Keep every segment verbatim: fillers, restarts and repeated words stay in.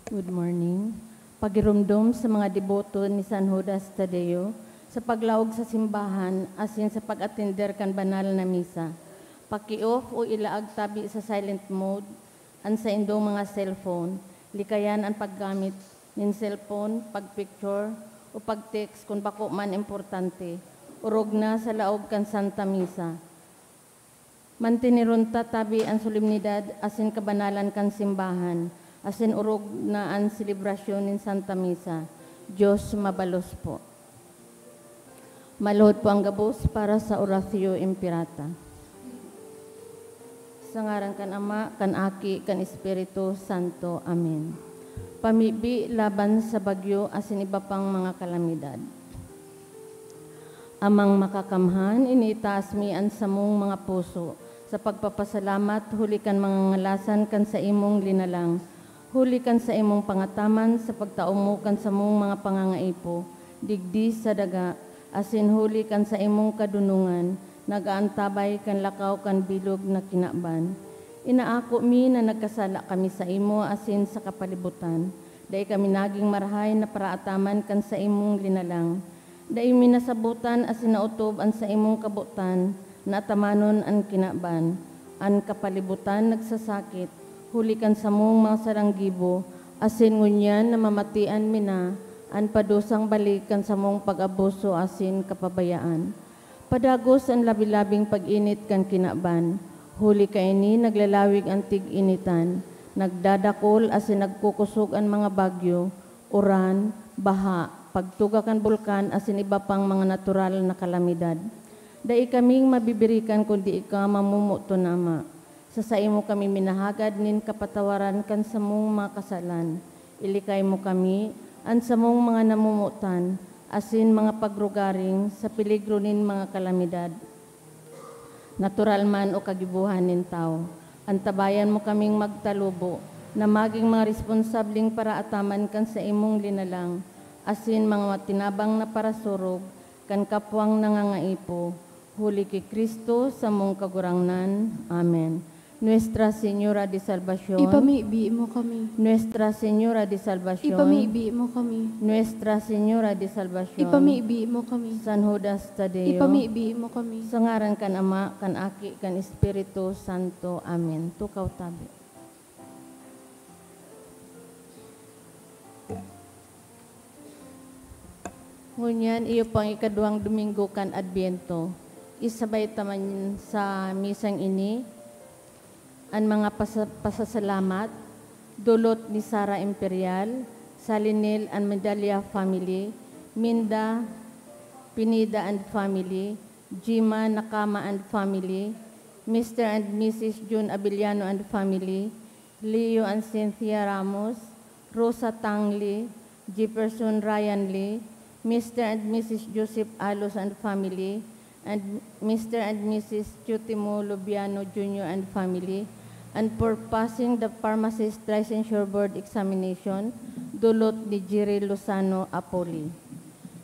Good morning. Pagiromdom sa mga deboto ni San Judas Tadeo sa paglaog sa simbahan asin sa pag-atender kan banal na misa. Paki-off o ilaag tabi sa silent mode an saindong mga cellphone. Likayan an paggamit nin cellphone, pag-picture, o pag-text kun bako man importante. Orog na sa laog kan Santa Misa. Manteneron ta tabi an solemnidad asin kabanalan kan simbahan, asin orog na an selebrasyon nin Santa Misa. Dios mabalos po. Maluhod po ang gabos para sa Oratio Imperata. Sa ngaran kan Ama, kan Aki, kan Espiritu Santo. Amen. Pamibi laban sa bagyo asin iba pang mga kalamidad. Amang Makakamhan, iniitaas mi an samong mga puso sa pagpapasalamat huli kan mga ngalasan kan saimong linalang, huli kan saimong pangataman sa pagtao mo kan samong mga pangangaipo digdi sa daga, asin huli kan saimong kadonongan nag-aantabay kan lakaw kan bilog na kinaban. Inaako mi na nagkasala kami saimo asin sa kapalibutan. Dai kami nagin marahay na paraataman kan saimong linalang. Dai mi nasabotan asin naotob an saimong kabotan na atamanon an kinaban. An kapalibutan nagsasakit, huli kan samong mga sarang gibo, asin ngunyan namamatian mi na an padusang balik kan samong pag-abuso asin kapabayaan. Padagos an labi-labing pag-init kan kinaban, huli kaini naglalawig an tig-initan, nagdadakol asin nagkukosog an mga bagyo, uran, baha, pagtuga kan bulkan asin iba pang mga natural na kalamidad. Dai kaming mabibirikan kundi ika mamomoton, Ama. Sa saimo kami minahagad nin kapatawaran kan samong mga kasalan. Ilikay mo kami, an samong mga namomotan, asin mga pagrugaring sa peligro nin mga kalamidad, natural man o kagibohan nin tawo. Antabayan mo kaming magtalubo na magin mga responsableng paraataman kan saimong linalang, asin mga matinabang na parasurog kan kapwang nangangaipo, huli ki Cristo, samong Kagurangnan. Amen. Nuestra Señora de Salvacion. Ipamibi mo kami. Nuestra Señora de Salvacion. Ipamibi mo kami. Nuestra Señora de Salvacion. Ipamibi mo kami. San Judas Tadeo. Ipamibi mo kami. Sa ngaran kan Ama, kan Aki, kan Espiritu Santo. Amen. Tukaw tabi. Ngunyan, iyo pang ikaduwang Domingo kan Adbyento. Isabay ta man sa misang ini an mga pasa-, pasasalamat, dulot ni Sara Imperial, Salinil and Medalla family, Minda, Pineda and family, Jima Nakama and family, Mister and Missus Jun Abellano and family, Leo and Cynthia Ramos, Rosa Tang Lee, Jefferson Ryan Lee, Mister and Missus Joseph Alos and family, and Mister and Missus Chutimo Lubiano Junior and family, and for passing the pharmacist licensure board examination, dulot ni Jerry Lozano Apoli.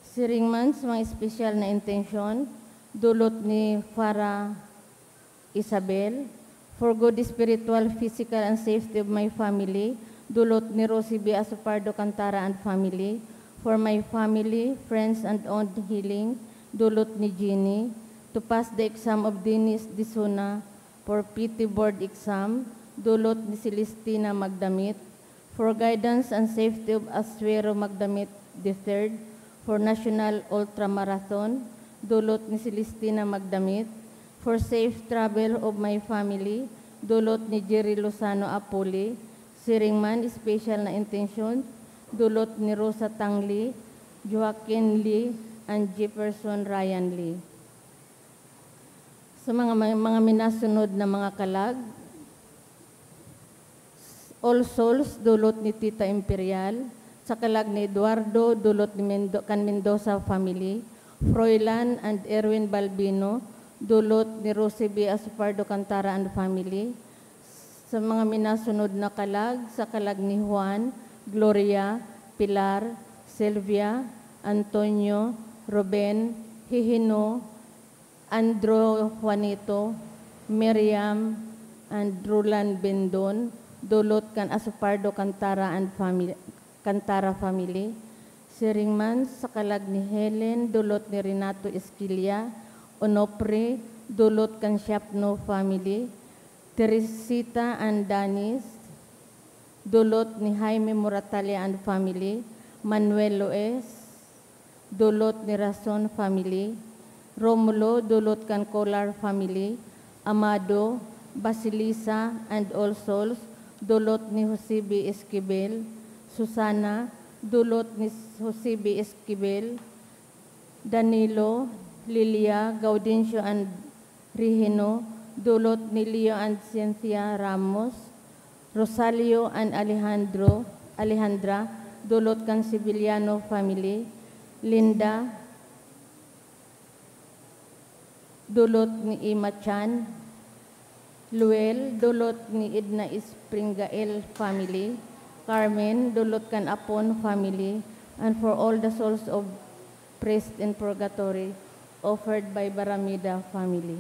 Siring man sa mga espesyal na intensyon, dulot ni Farah Isabel, for good spiritual, physical, and safety of my family, dulot ni Rosie B. Asopardo Cantara and family, for my family, friends, and own healing, dulot ni Jeannie, to pass the exam of Dennis Disuna for P T board exam, dulot ni Celestina Magdamit, for guidance and safety of Asuero Magdamit the third, for National Ultra Marathon, dulot ni Celestina Magdamit, for safe travel of my family, dulot ni Jerry Lozano Apoli, siring man special na intensyon, dulot ni Rosa Tang Lee, Joaquin Lee, and Jefferson Ryan Lee. Sa mga, mga, mga minasunod na mga kalag, All Souls, dulot ni Tita Imperial, sa kalag ni Eduardo, dulot ni Mendo-, kan Mendoza family, Froilan and Erwin Balbino, dulot ni Rosie B. Asopardo Cantara and family, sa mga minasunod na kalag, sa kalag ni Juan, Gloria, Pilar, Sylvia, Antonio, Ruben, Hihino, Andro, Juanito, Miriam, and Roland Bendon, dulot kan Asopardo Cantara and family, Cantara family. Siring man sa kalag ni Helen, dulot ni Renato Esquilla, Onofre, dulot kan Siapno family, Teresita and Danis, dulot ni Jaime Moratalia and family, Manuel Loes, dulot ni Rason family, Romulo, dulot kan Colar family, Amado, Basilisa, and All Souls, dulot ni Jose B. Esquivel, Susana, dulot ni Jose B. Esquivel, Danilo, Lilia, Gaudencio, and Regino, dulot ni Leo and Cynthia Ramos, Rosalio and Alejandro, Alejandra, dulot kan Sevillano family, Linda, dulot ni Ima Chan, Luel, dulot ni Edna Springael family, Carmen, dulot kan Apon family, and for all the souls of priests in purgatory, offered by Baramida family.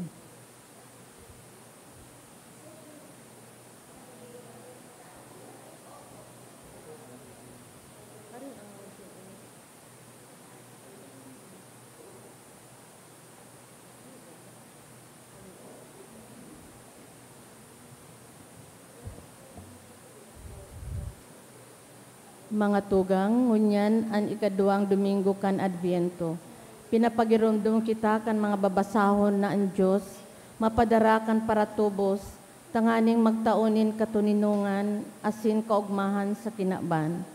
Mga tugang, ngunyan an ikaduwang Domingo kan Adbyento. Pinapagiromdom kita kan mga babasahon na an Dios mapadara kan paratubos tanganing magtao nin katoninongan asin kaogmahan sa kinaban.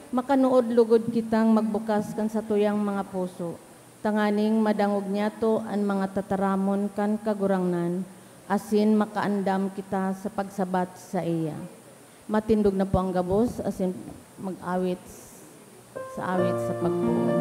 Makanood lugod kitang magbukas kan satuyang mga puso, tanganing madangog niyato an mga tataramon kan Kagurangnan, asin makaandam kita sa pagsabat saiya. Matindog na po ang gabos, asin mag-awit sa awit sa pagbuhay.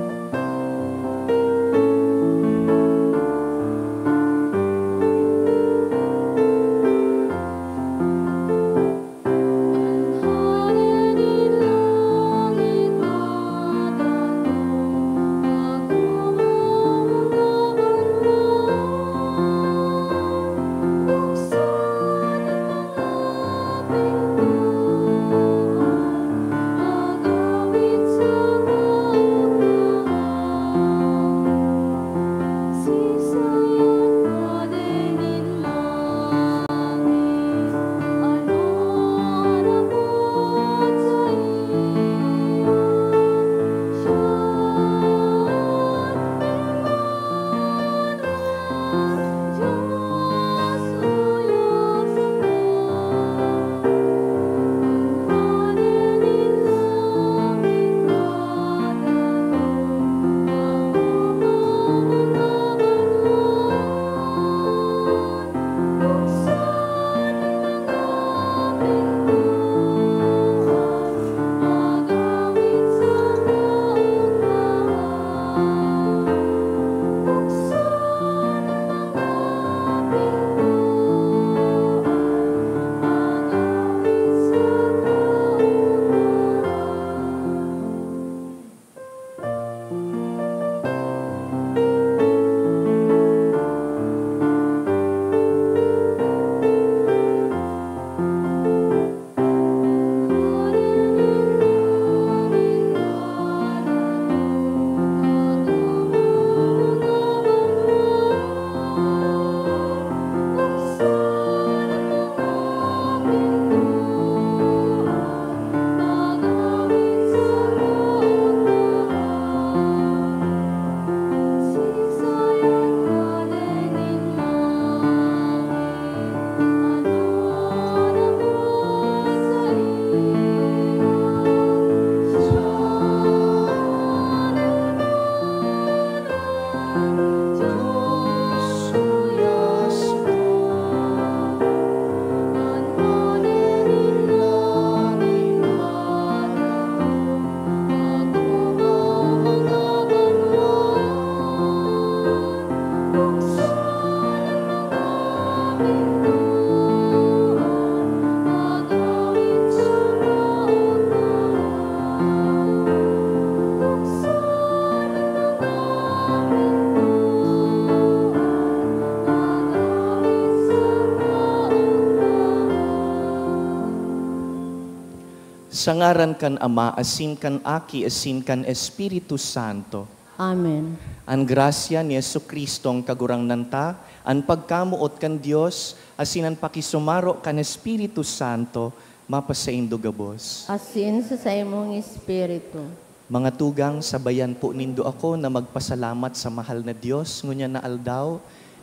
Sa ngaran kan Ama, asin kan Aki, asin kan Espiritu Santo. Amen. An grasya ni Jesu-Cristong Kagurangnan ta, an pagkamoot kan Dios, asin an pakisumaro kan Espiritu Santo, mapasaindo gabos. Asin sa saimong espiritu. Mga tugang, sabayan po nindo ako na magpasalamat sa mahal na Dios ngunyan na aldaw.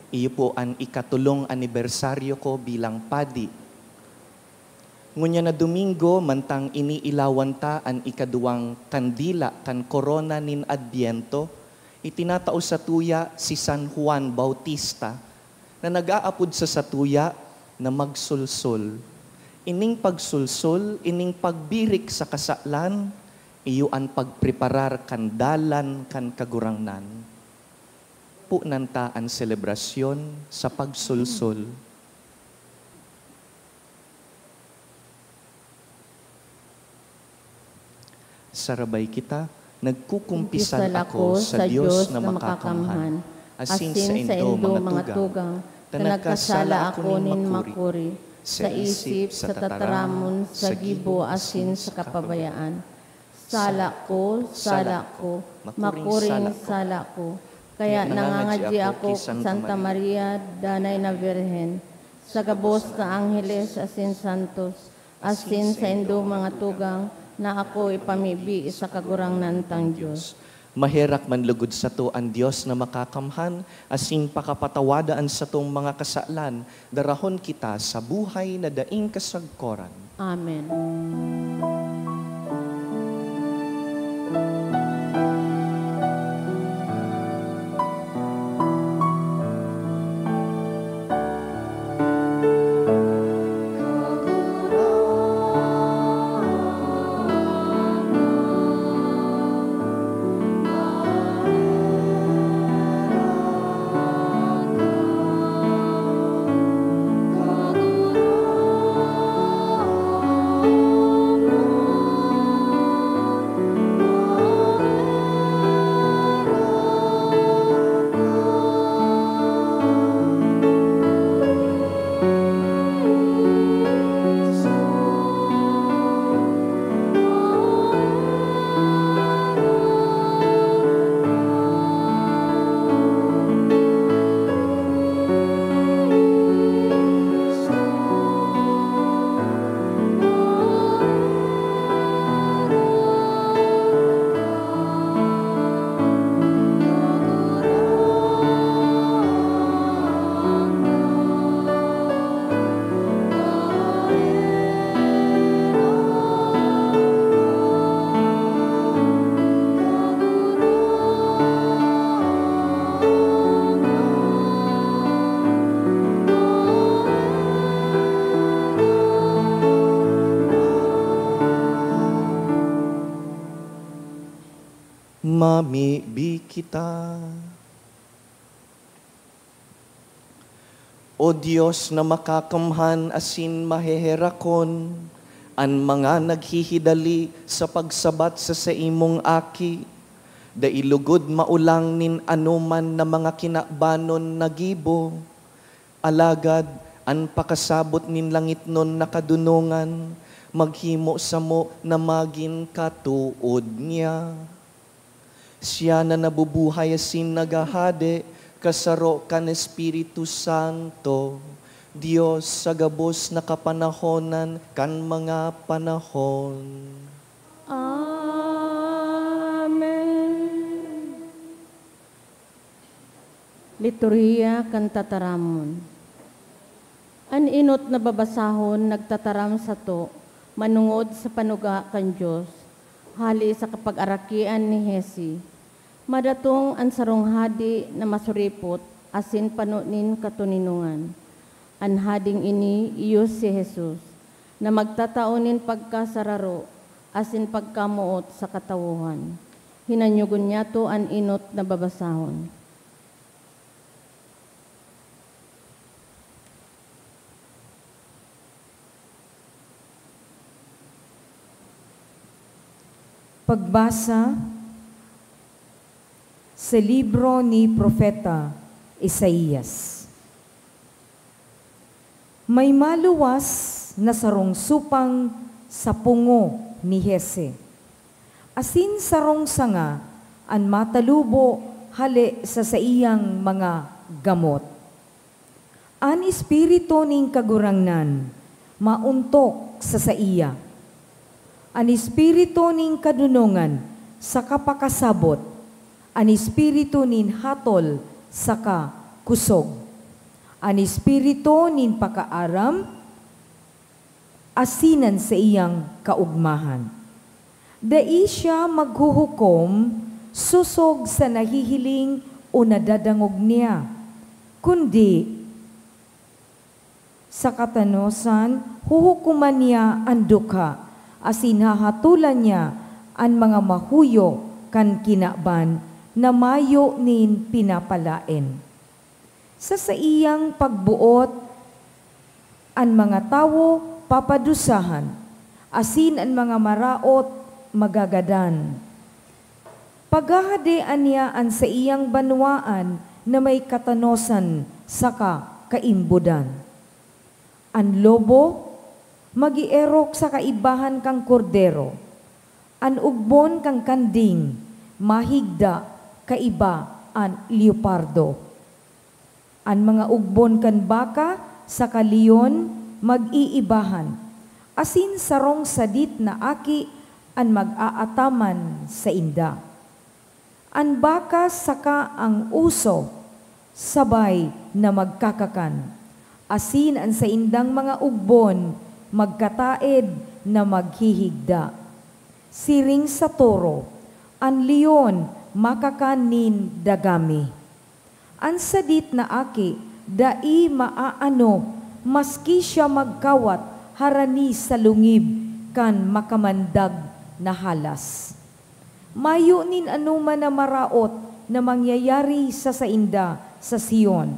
Iyo po an ikatulong anibersaryo ko bilang padi. Ngunyan na Domingo, mantang iniilawan ta an ikaduwang kandila kan korona nin Adbyento, itinatao satuya si San Juan Bautista, na nag-aapod sa satuya na magsolsol. Ining pagsolsol, ining pagbirik sa kasalan, iyo an pagpreparar kan dalan kan Kagurangnan. Punan ta an selebrasyon sa pagsolsol. Sarabay kita, "Nagkukumpisal ako sa Dios na makakamhan, asin saindo, mga tugang, ta nagkasala ako nin makuri, sa isip, sa tataramon, sa gibo, asin sa kapabayaan. Sala ko, sala ko, makuring sala ko. Kaya nangangadyi ako ki Santa Maria, Danay na Birhen, sa gabos na angheles asin santos, asin saindo, mga tugang, na ako ipamibi sa Kagurangnan tang Dios." Maherak man lugod sato an Dios na makakamhan, asin pakapatawada an satong mga kasalan, darahon kita sa buhay na daing kasagkoran. Amen. Mamibi kita. O Dios na makakamhan asin maheherakon, an mga naghihidali sa pagsabat sa saimong Aki, dai lugod maulang nin anoman na mga kinabanon na gibo. Alagad an pakasabot nin langitnon na kadonongan maghimo samo na magin katood niya. Siya na nabubuhay asin naghahade kasaro kan Espiritu Santo, Dios sa gabos na kapanahonan kan mga panahon. Amen. Liturhiya kan Tataramon. An enot na babasahon nagtataram sato manongod sa panuga kan Dios, hali sa kapagarakian ni Hesi. Madatong an sarong hade na masuripot asin pano nin katoninongan. An hadeng ini iyo si Jesus, na magtatao nin pagkasararo asin pagkamoot sa katawohan. Hinanyogon niyato an enot na babasahon. Pagbasa sa libro ni Propeta Isaias. May maluwas na sarong supang sa pungo ni Hese, asin sarong sanga an matalubo hale sa saiyang mga gamot. An Espiritu nin Kagurangnan maontok sa saiya, an Espiritu nin kadonongan saka pakasabot, an Espiritu nin hatol saka kusog, an Espiritu nin pakaaram, asin an saiyang kaogmahan. Dai siya maghuhukom sosog sa nahihiling o nadadangog niya, kundi sa katanosan huhukoman niya an dukha, asin hahatolan niya an mga mahuyo kan kinaban na mayo nin pinapalaen. Sa saiyang pagboot, an mga tawo papadusahan, asin an mga maraot magagadan. Paghahadean niya an saiyang banwaan na may katanosan saka kaimbodan. An lobo mag-eerok sa kaibahan kan kordero, an ugbon kan kanding mahigda kaiba an leopardo. An mga ugbon kan baka saka leon mag-iibahan, asin sarong sadit na aki an mag-aataman sainda. An baka saka an oso sabay na magkakakan, asin an saindang mga ugbon magkataed na maghihigda. Siring sa toro, an leon makakan nin dagami. An sadit na aki dai maaano maski siya magkawat harani sa lungib kan makamandag na halas. Mayo nin anoman na maraot na mangyayari sa sainda sa Sion,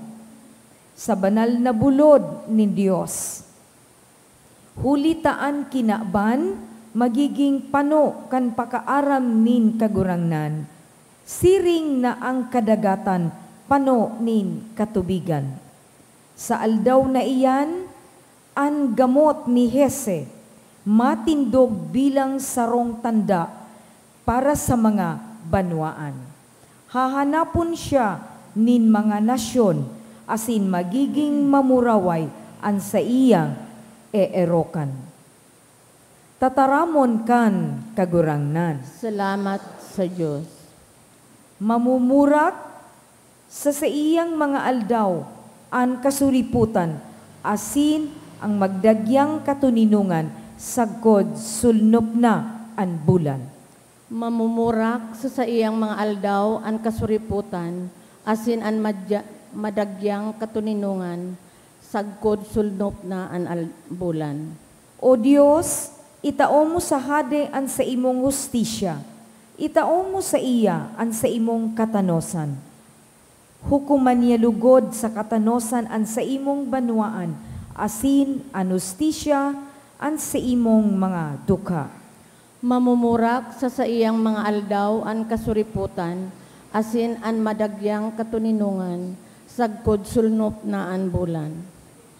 sa banal na bulod nin Dios. Huli ta an kinaban magigin pano kan pakaaram nin Kagurangnan, siring na an kadagatan pano nin katubigan. Sa aldaw na iyan, an gamot ni Hese matindog bilang sarong tanda para sa mga banwaan. Hahanapon siya nin mga nasyon, asin magiging mamuraway an saiyang eerokan. Tataramon kan Kagurangnan. Salamat sa Dios. Mamumurak sa saiyang mga aldaw an kasuripotan, asin an magdagyang katoninongan sagkod sulnop na an bulan. Mamumurak sa saiyang mga aldaw an kasuripotan, asin an madya-, madagyang katoninongan sagkod sulnop na an al-, bulan. O Dios, itao mo sa hade an saimong hustisya, Itao mo saiya an saimong katanosan. Hukoman niya lugod sa katanosan an saimong banwaan, asin an hustisya an saimong mga dukha. Mamumurak sa saiyang mga aldaw an kasuripotan, asin an madagyang katoninongan, sagkod sulnop na an bulan.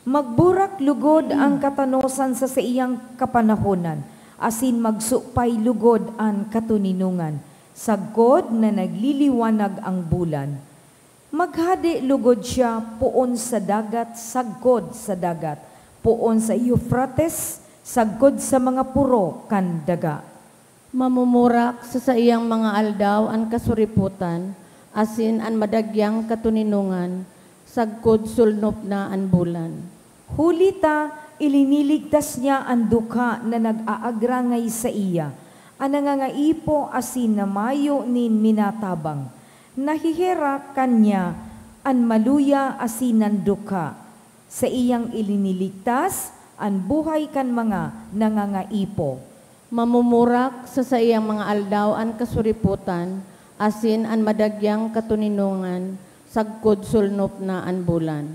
Magburak lugod an katanosan sa saiyang kapanahonan, asin magsupay lugod an katoninongan, sagkod na nagliliwanag ang bulan. Maghade lugod siya poon sa dagat, sagkod sa dagat, poon sa Eufrates, sagkod sa mga poro kan daga. Mamumurak sa saiyang mga aldaw an kasuripotan, asin an madagyang katoninongan, sagkod sulnop na an bulan. Huli ta, iliniligtas niya an dukha na nag-aagrangay saiya, an nangangaipo asin na mayo nin minatabang. Naheherak kan niya an maluya asin an dukha. Saiyang iliniligtas an buhay kan mga nangangaipo. Mamumurak sa saiyang mga aldaw an kasuripotan, asin an madagyang katoninongan, sagkod sulnop na an bulan.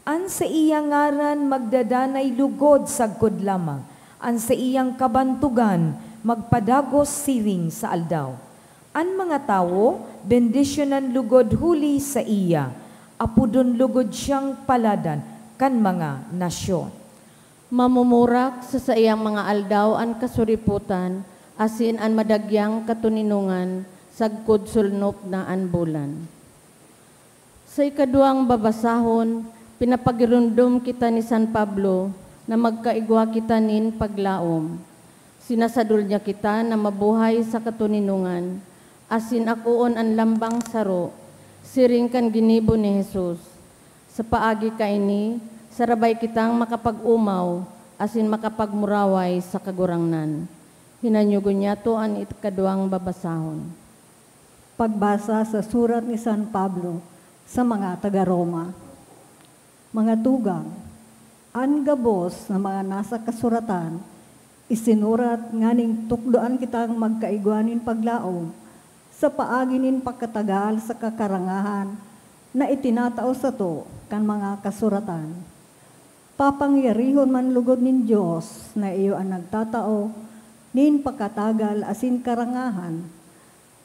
An saiya ngaran magdadanay lugod sagkod lamang, an saiyang kabantogan magpadagos siring sa aldaw. An mga tawo, bendisyonan lugod huli saiya, apodon lugod siyang paladan kan mga nasyon. Mamumurak sa saiyang mga aldaw an kasuripotan, asin an madagyang katoninongan, sagkod sulnop na an bulan. Sa ikaduwang babasahon, pinapagiromdom kita ni San Pablo na magkaigwa kita nin paglaom. Sinasadol niya kita na mabuhay sa katoninongan, asin akoon an lambang saro, siring kan ginibo ni Jesus. Sa paagi kaini, sarabay kitang makapag-omaw asin makapagmuraway sa Kagurangnan. Hinanyogon niyato an ikaduwang babasahon. Pagbasa sa surat ni San Pablo sa mga taga-Roma. Mga tugang, an gabos na mga nasa kasuratan, isinurat nganing tukdoan kitang magkaigwa nin paglaom sa paagi nin pagkatagal sa kakarangahan na itinatao sato kan mga kasuratan. Papangyarihon man logod nin Dios na iyo an nagtatao nin pakatagal asin karangahan,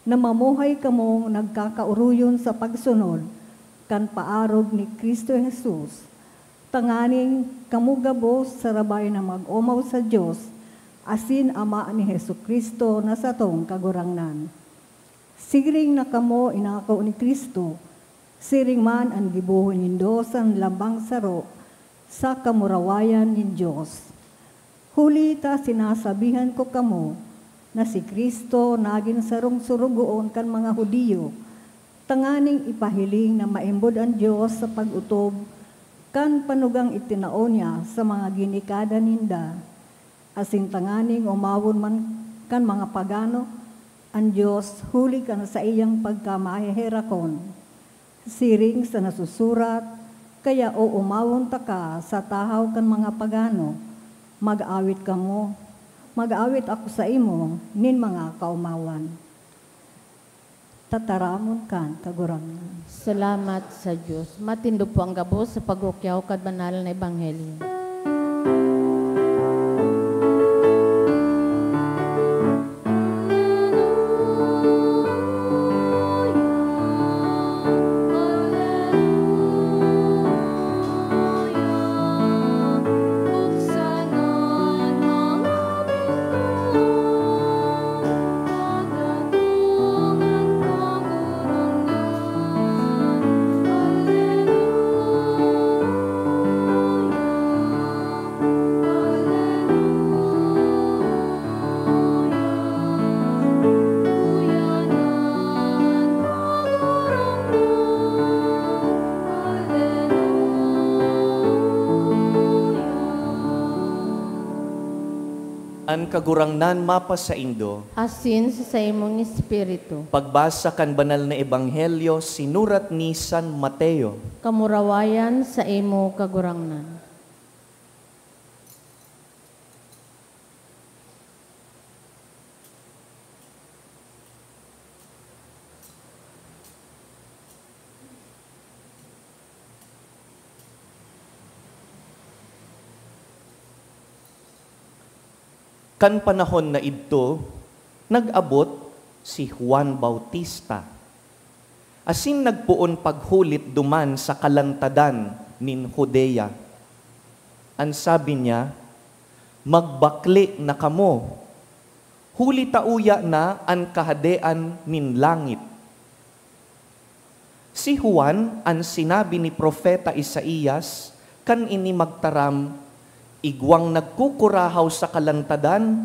na mamuhay kamong nagkakaoroyon sa pagsunod kan paarog ni Cristo Jesus, tanganing kamo gabos sarabay na mag-omaw sa Dios asin Ama ni Jesu-Cristo na satong Kagurangnan. Siring na kamo inako ni Cristo, siring man an gibohon nindo san lambang saro sa kamurawayan nin Dios. Huli ta sinasabihan ko kamo na si Cristo nagin sarong sorogoon kan mga Judio, tanganing ipahiling na maimbod an Dios sa pag-otob kan panugang itinao niya sa mga ginikadan ninda, asin tanganing omawon man kan mga pagano an Dios huli kan saiyang pagkamaheherakon. Siring sa nasusurat, "Kaya oomawon taka sa tahaw kan mga pagano, mag-awit kamo, mag-awit ako saimo nin mga kaomawan." Tataramon kan Kagurangnan. Salamat sa Dios. Matindog po ang gabos sa pagrukyaw kan banal na ebanghelyo. An Kagurangnan mapasaindo. Asin sa saimong espiritu. Pagbasa kan Banal na Ebanghelyo sinurat ni San Mateo. Kamurawayan saimo, Kagurangnan. Kan panahon na idto, nag-abot si Juan Bautista, asin nagpoon paghulit duman sa kalantadan nin Judea. An sabi niya, "Magbakle na kamo, huli ta uya na an Kahadean nin langit." Si Juan, an sinabi ni Propeta Isaias, kan ini magtaram, "Igwang nagkukurahaw sa kalantadan,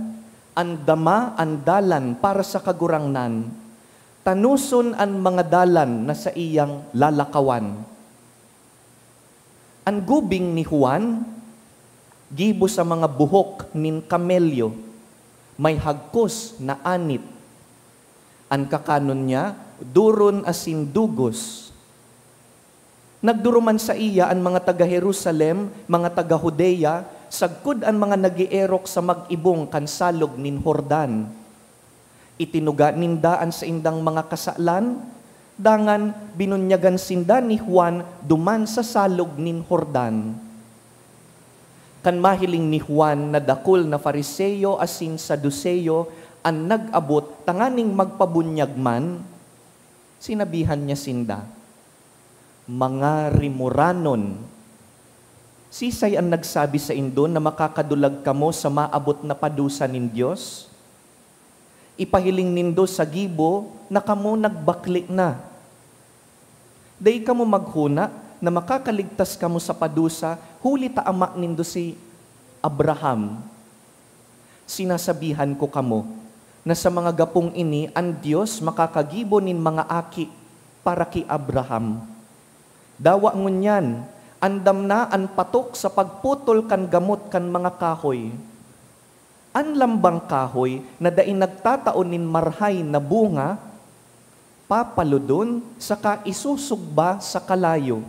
andama an dalan para sa Kagurangnan, tanoson an mga dalan na saiyang lalakawan." An gubing ni Juan, gibo sa mga buhok nin kamelyo, may hagkos na anit. An kakanon niya, doron asin dugos. Nagduruman saiya an mga taga Jerusalem, mga taga Judea, sagkod an mga nag-eerok sa mag-ibong kan Salog nin Jordan. Itinuga ninda an saindang mga kasalan, dangan binunyagan sinda ni Juan duman sa Salog nin Jordan. Kan mahiling ni Juan na dakul na Fariseo asin Saduceo an nag-abot tanganing magpabunyag man, sinabihan niya sinda, "Mga rimoranon, sisay an nagsabi saindo na makakadulag kamo sa maabot na padusa nin Dios? Ipahiling nindo sa gibo na kamo nagbakle na. Dai kamo maghona na makakaligtas kamo sa padusa, huli ta ama nindo si Abraham. Sinasabihan ko kamo na sa mga gapong ini an Dios makakagibo nin mga aki para ki Abraham. Dawa ngunyan, andam na an patok sa pagputol kan gamot kan mga kahoy. An lambang kahoy na dai nagtatao nin marhay na bunga, papalodon saka isusugba sa kalayo.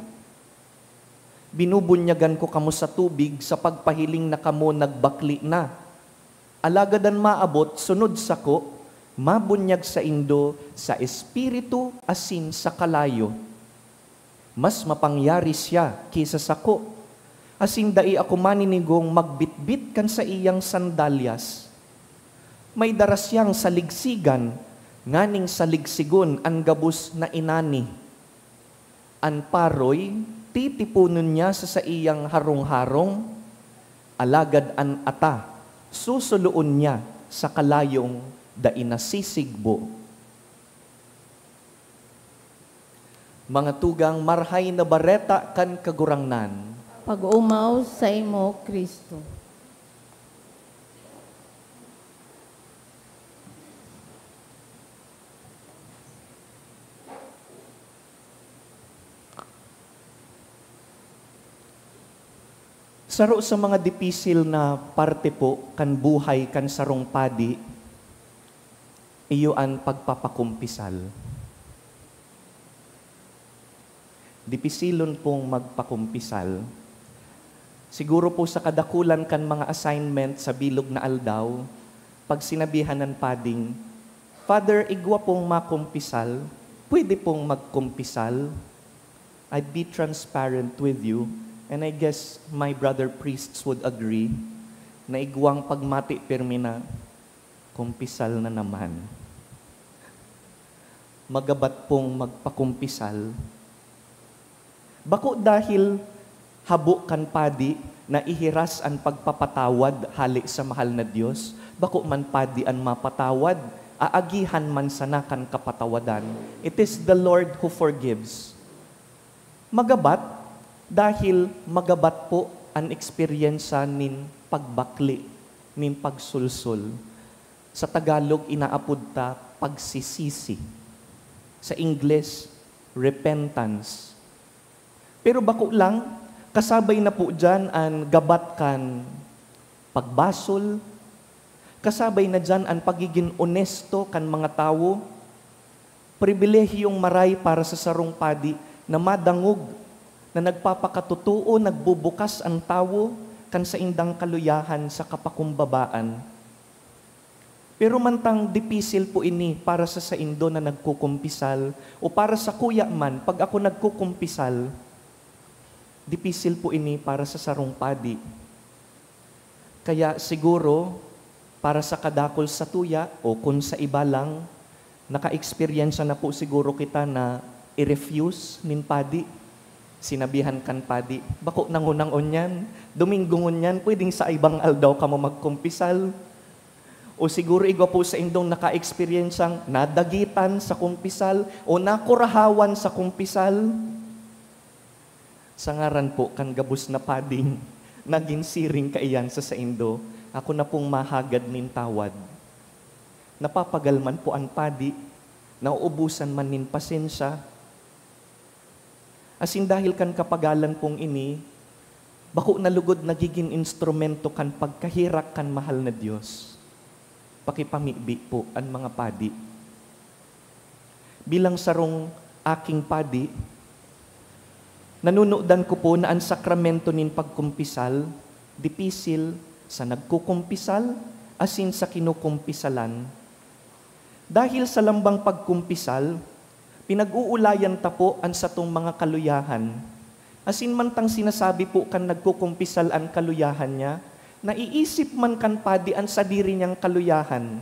Binubunyagan ko kamo sa tubig sa pagpahiling na kamo nagbakle na. Alagad an maabot sunod sako, mabunyag saindo sa espiritu asin sa kalayo. Mas mapangyari siya ki sa sako, asin dai ako maninigong magbitbit kan saiyang sandalyas. May dara siyang saligsigan, nganing saligsigon an gabos na inani. An paroy, titiponon niya sa saiyang harong-harong, alagad an ata, susuloon niya sa kalayong dai nasisigbo." Mga tugang, Marahay na Bareta kan Kagurangnan. Pag-omaw saimo, Cristo. Saro sa mga dipisil na parte po kan buhay kan sarong padi, iyo an pagpapakumpisal. Dipisilon pong magpakumpisal. Siguro po sa kadakulan kan mga assignment sa bilog na aldaw, pag sinabihan ng pading, "Father, igwa pong makumpisal, pwede pong magkumpisal?" I'd be transparent with you, and I guess my brother priests would agree, na igwang pagmati pirmi na, "Kumpisal na naman." Magabat pong magpakumpisal. Bako dahil habo kan padi na ihiras an pagpapatawad hale sa mahal na Dios, bako man padi an mapatawad, aagihan man sana kan kapatawadan. It is the Lord who forgives. Magabat, dahil magabat po an eksperyensya nin pagbakle, nin pagsulsol. Sa Tagalog, inaapod ta pagsisisi. Sa Ingles, repentance. Pero bako lang, kasabay na po diyan an gabat kan pagbasol, kasabay na diyan an pagigin onesto kan mga tawo. Pribilehiyong maray para sa sarong padi na madangog na nagpapakatotoo, nagbubukas an tawo kan saindang kaluyahan sa kapakumbabaan. Pero mantang dipisil po ini para sa saindo na nagkukumpisal o para sakuya man, pag ako nagkukumpisal, dipisil po ini para sa sarong padi. Kaya siguro, Para sa kadakul satuya o kun sa iba lang, naka-eksperyensya na po siguro kita na i-refuse nin padi. Sinabihan kan padi, "Bako na ngunang ngunyan, Domingo ngunyan, pwedeng sa ibang aldaw kamo magkumpisal." O siguro igwa po saindong naka-eksperyensyang nadagitan sa kumpisal o nakurahawan sa kumpisal. Sa ngaran po kan gabos na pading nagin siring kaiyan sa saindo, ako na pong mahagad nin tawad. Napapagal man po an padi, nauubusan man nin pasensya. Asin dahil kan kapagalan pong ini, bako na lugod nagigin instrumento kan pagkaherak kan mahal na Dios. Pakipamibi po an mga padi. Bilang sarong aking padi, nanunudan ko po na an sakramento nin pagkumpisal dipisil sa nagkukumpisal asin sa kinukumpisalan. Dahil sa lambang pagkumpisal, pinag-uulayan ta po an satong mga kaluyahan. Asin mantang sinasabi po kan nagkukumpisal an kaluyahan niya, naiisip man kan padi an sadiri niyang kaluyahan.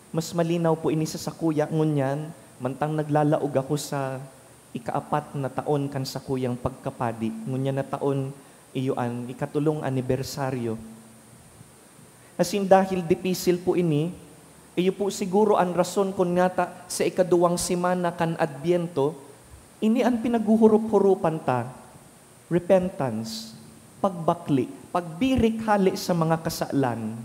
Mas malinaw po ini sa sakuya ngunyan, mantang naglalaog ako sa ikaapat na taon kan sakuyang pagkapadi. Ngunyan na taon, iyo an ikatolong anibersaryo. Asin dahil dipisil po ini, iyo po siguro an rason kun ngata sa ikaduwang semana kan Adbyento, ini an pinaghuhurup-hurupan ta, repentance, pagbakli, pagbirik hale sa mga kasalan.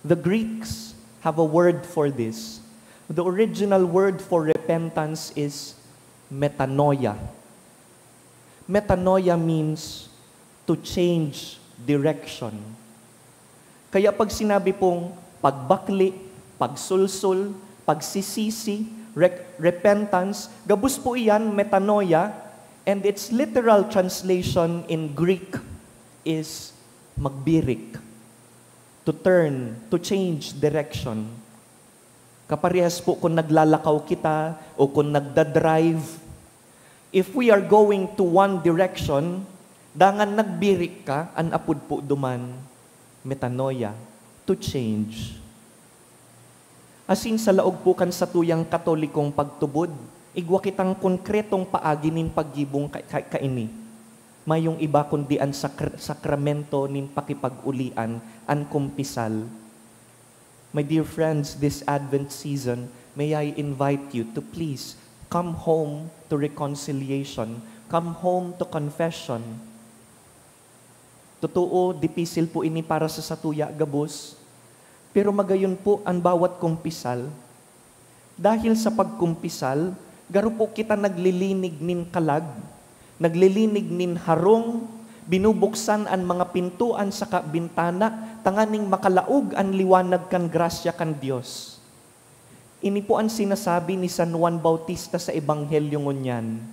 The Greeks have a word for this. The original word for repentance is metanoia. Metanoia means to change direction. Kaya pag sinabi pong pagbakli, pagsulsul, pagsisisi, rec-, repentance, gabos po iyan, metanoia, and its literal translation in Greek is magbirik, to turn, to change direction. Kaparehas po kun naglalakaw kita o kun nagda-drive. If we are going to one direction, dangan nagbirik ka, an apod po duman, metanoia, to change. Asin sa laog po kan satuyang Katolikong pagtubod, igwa kitang konkretong paagi nin paggibong ka-, ka-, kaini. Mayong iba kundi an sakr-, sakramento nin pakipag-ulian, an kumpisal. My dear friends, this Advent season, may I invite you to please come home to reconciliation, come home to confession. Totoo, dipisil po ini para sa satuya gabos, pero magayon po an bawat kumpisal. Dahil sa pagkumpisal, garo po kita naglilinig nin kalag, naglilinig nin harong, binubuksan an mga pintoan saka bintana tanganing makalaog an liwanag kan grasya kan Dios. Ini po an sinasabi ni San Juan Bautista sa Ebanghelyo ngunyan,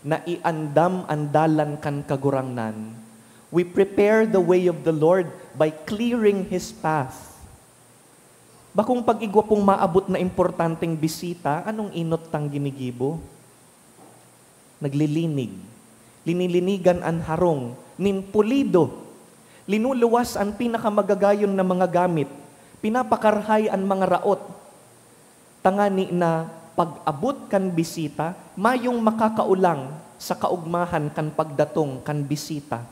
na iandam an dalan kan Kagurangnan. We prepare the way of the Lord by clearing His path. Bakong pag-igwa pong maabot na importanteng bisita, anong enot tang ginigibo? Naglilinig. Linilinigan an harong nin pulido. Linuluwas an pinakamagagayon na mga gamit. Pinapakarhay an mga raot. Tangani na pag-abot kan bisita, mayong makakaolang sa kaogmahan kan pagdatong kan bisita.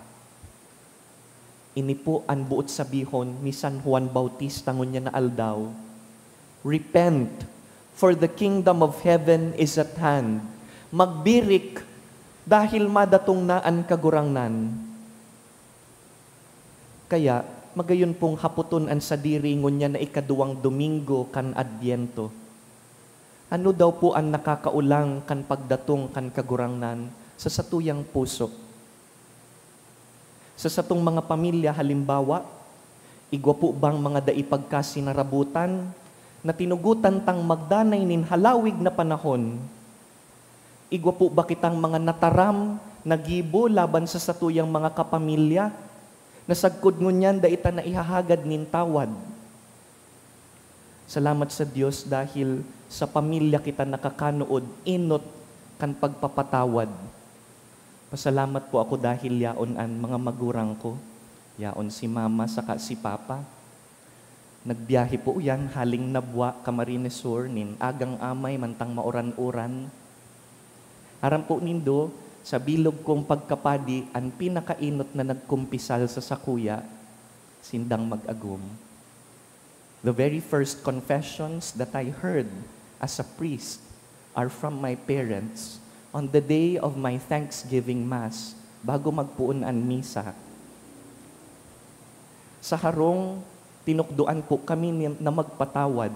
Ini po an boot sabihon ni San Juan Bautista ngunyan na aldaw, "Repent, for the kingdom of heaven is at hand." Magbirik, dahil madatong na an Kagurangnan. Kaya, magayon pong hapoton an sadiri ngunyan na ikaduwang Domingo kan Adbyento. Ano daw po an nakakaolang kan pagdatong kan Kagurangnan sa satuyang puso? Sa satong mga pamilya, halimbawa, igwa po bang mga dai pagkasinarabotan na tinugotan tang magdanay nin halawig na panahon? Igwa po ba kitang mga nataram na gibo laban sa satuyang mga kapamilya, na sagkod ngunyan dai ta naihahagad nin tawad? Salamat sa Dios dahil sa pamilya kita nakakanood enot kan pagpapatawad. Pasalamat po ako dahil yaon an mga magurang ko. Yaon si Mama saka si Papa. Nagbiyahe po yan haling Nabua, Camarines Sur, nin agang amay mantang mauran-uran. Aram po nindo, sa bilog kong pagkapadi, an pinakaenot na nagkumpisal sa sakuya, sindang mag-agom. The very first confessions that I heard as a priest are from my parents on the day of my Thanksgiving Mass, bago magpoon an misa. Sa harong, tinukdoan po kami ni, na magpatawad.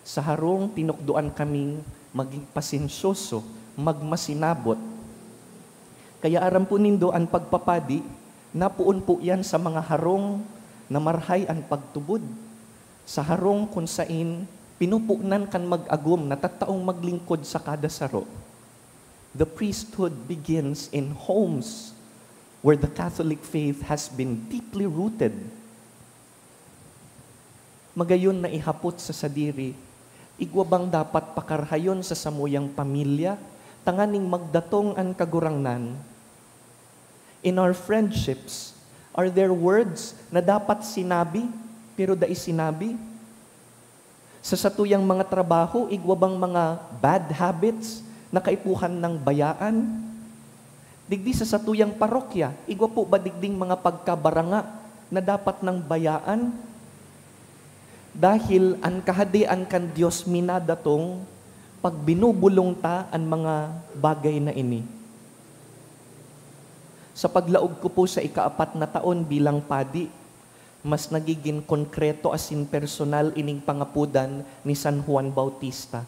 Sa harong, tinukdoan kaming maging pasensyoso, magmasinabot. Kaya aram po nindo, an pagpapadi, napoon po yan sa mga harong na marhay an pagtubod. Sa harong kun sain pinupunan kan mag-agom na tataong maglingkod sa kada saro. The priesthood begins in homes where the Catholic faith has been deeply rooted. Magayon na ihapot sa sadiri, igwa bang dapat pakarhayon sa samuyang pamilya tanganing magdatong an Kagurangnan? In our friendships, are there words na dapat sinabi pero dai sinabi? Sa satuyang mga trabaho, igwa bang mga bad habits na kaipuhan nang bayaan? Digdi sa satuyang parokya, igwa po ba digding mga pagkabaranga na dapat nang bayaan? Dahil an Kahadean kan Dios minadatong pag binubulong ta an mga bagay na ini. Sa paglaog ko po sa ikaapat na taon bilang padi, mas nagigin konkreto asin personal ining pangapodan ni San Juan Bautista.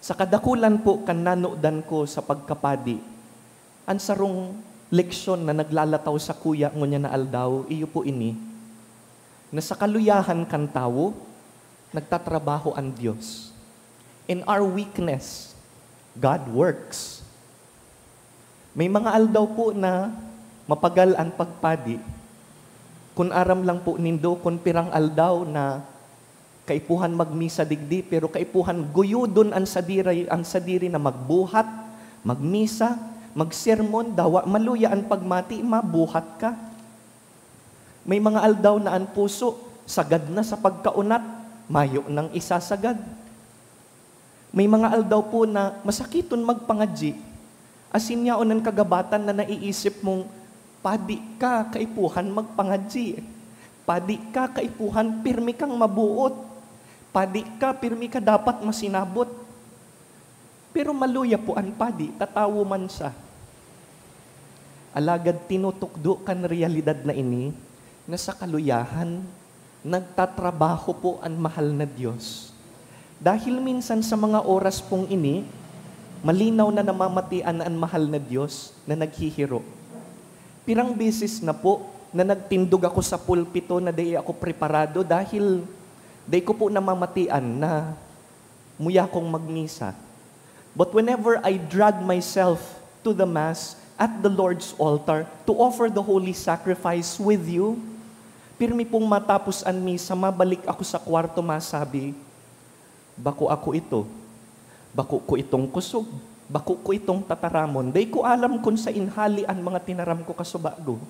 Sa kadakulan po kan nanodan ko sa pagkapadi, an sarong leksyon na naglalataw sakuya ngunyan na aldaw, iyo po ini, na sa kaluyahan kan tawo, nagtatrabaho an Dios. In our weakness, God works. May mga aldaw po na mapagal an pagpadi. Kun aram lang po nindo kun pirang aldaw na kaipuhan magmisa digdi, pero kaipuhan guyodon an sadiri, an sadiri na magbuhat, magmisa, magsermon, dawa maluya an pagmati, mabuhat ka. May mga aldaw na an puso sagad na sa pagkaunat, mayo nang isasagad. May mga aldaw po na masakiton magpangadyi. Asin yaon an kagabatan na naiisip mong, "Padi ka, kaipuhan magpangadyi. Padi ka, kaipuhan pirmi kang maboot. Padi ka, pirmi ka dapat masinabot." Pero maluya po an padi, tatawo man siya. Alagad tinutukdo kan realidad na ini na sa kaluyahan, nagtatrabaho po an mahal na Dios. Dahil minsan sa mga oras pong ini, malinaw na namamatian an mahal na Dios na naghihiro. Pirang beses na po na nagtindog ako sa pulpito na dai ako preparado dahil dai ko po namamatian na muya akong magmisa. But whenever I drag myself to the Mass at the Lord's altar to offer the holy sacrifice with you, pirmi pong matapos an misa, mabalik ako sa kwarto, masabi, "Bako ako ito. Bako ko itong kusog. Bako ko itong tataramon. Dai ko alam kun sain hali an mga tinaram ko kasubago."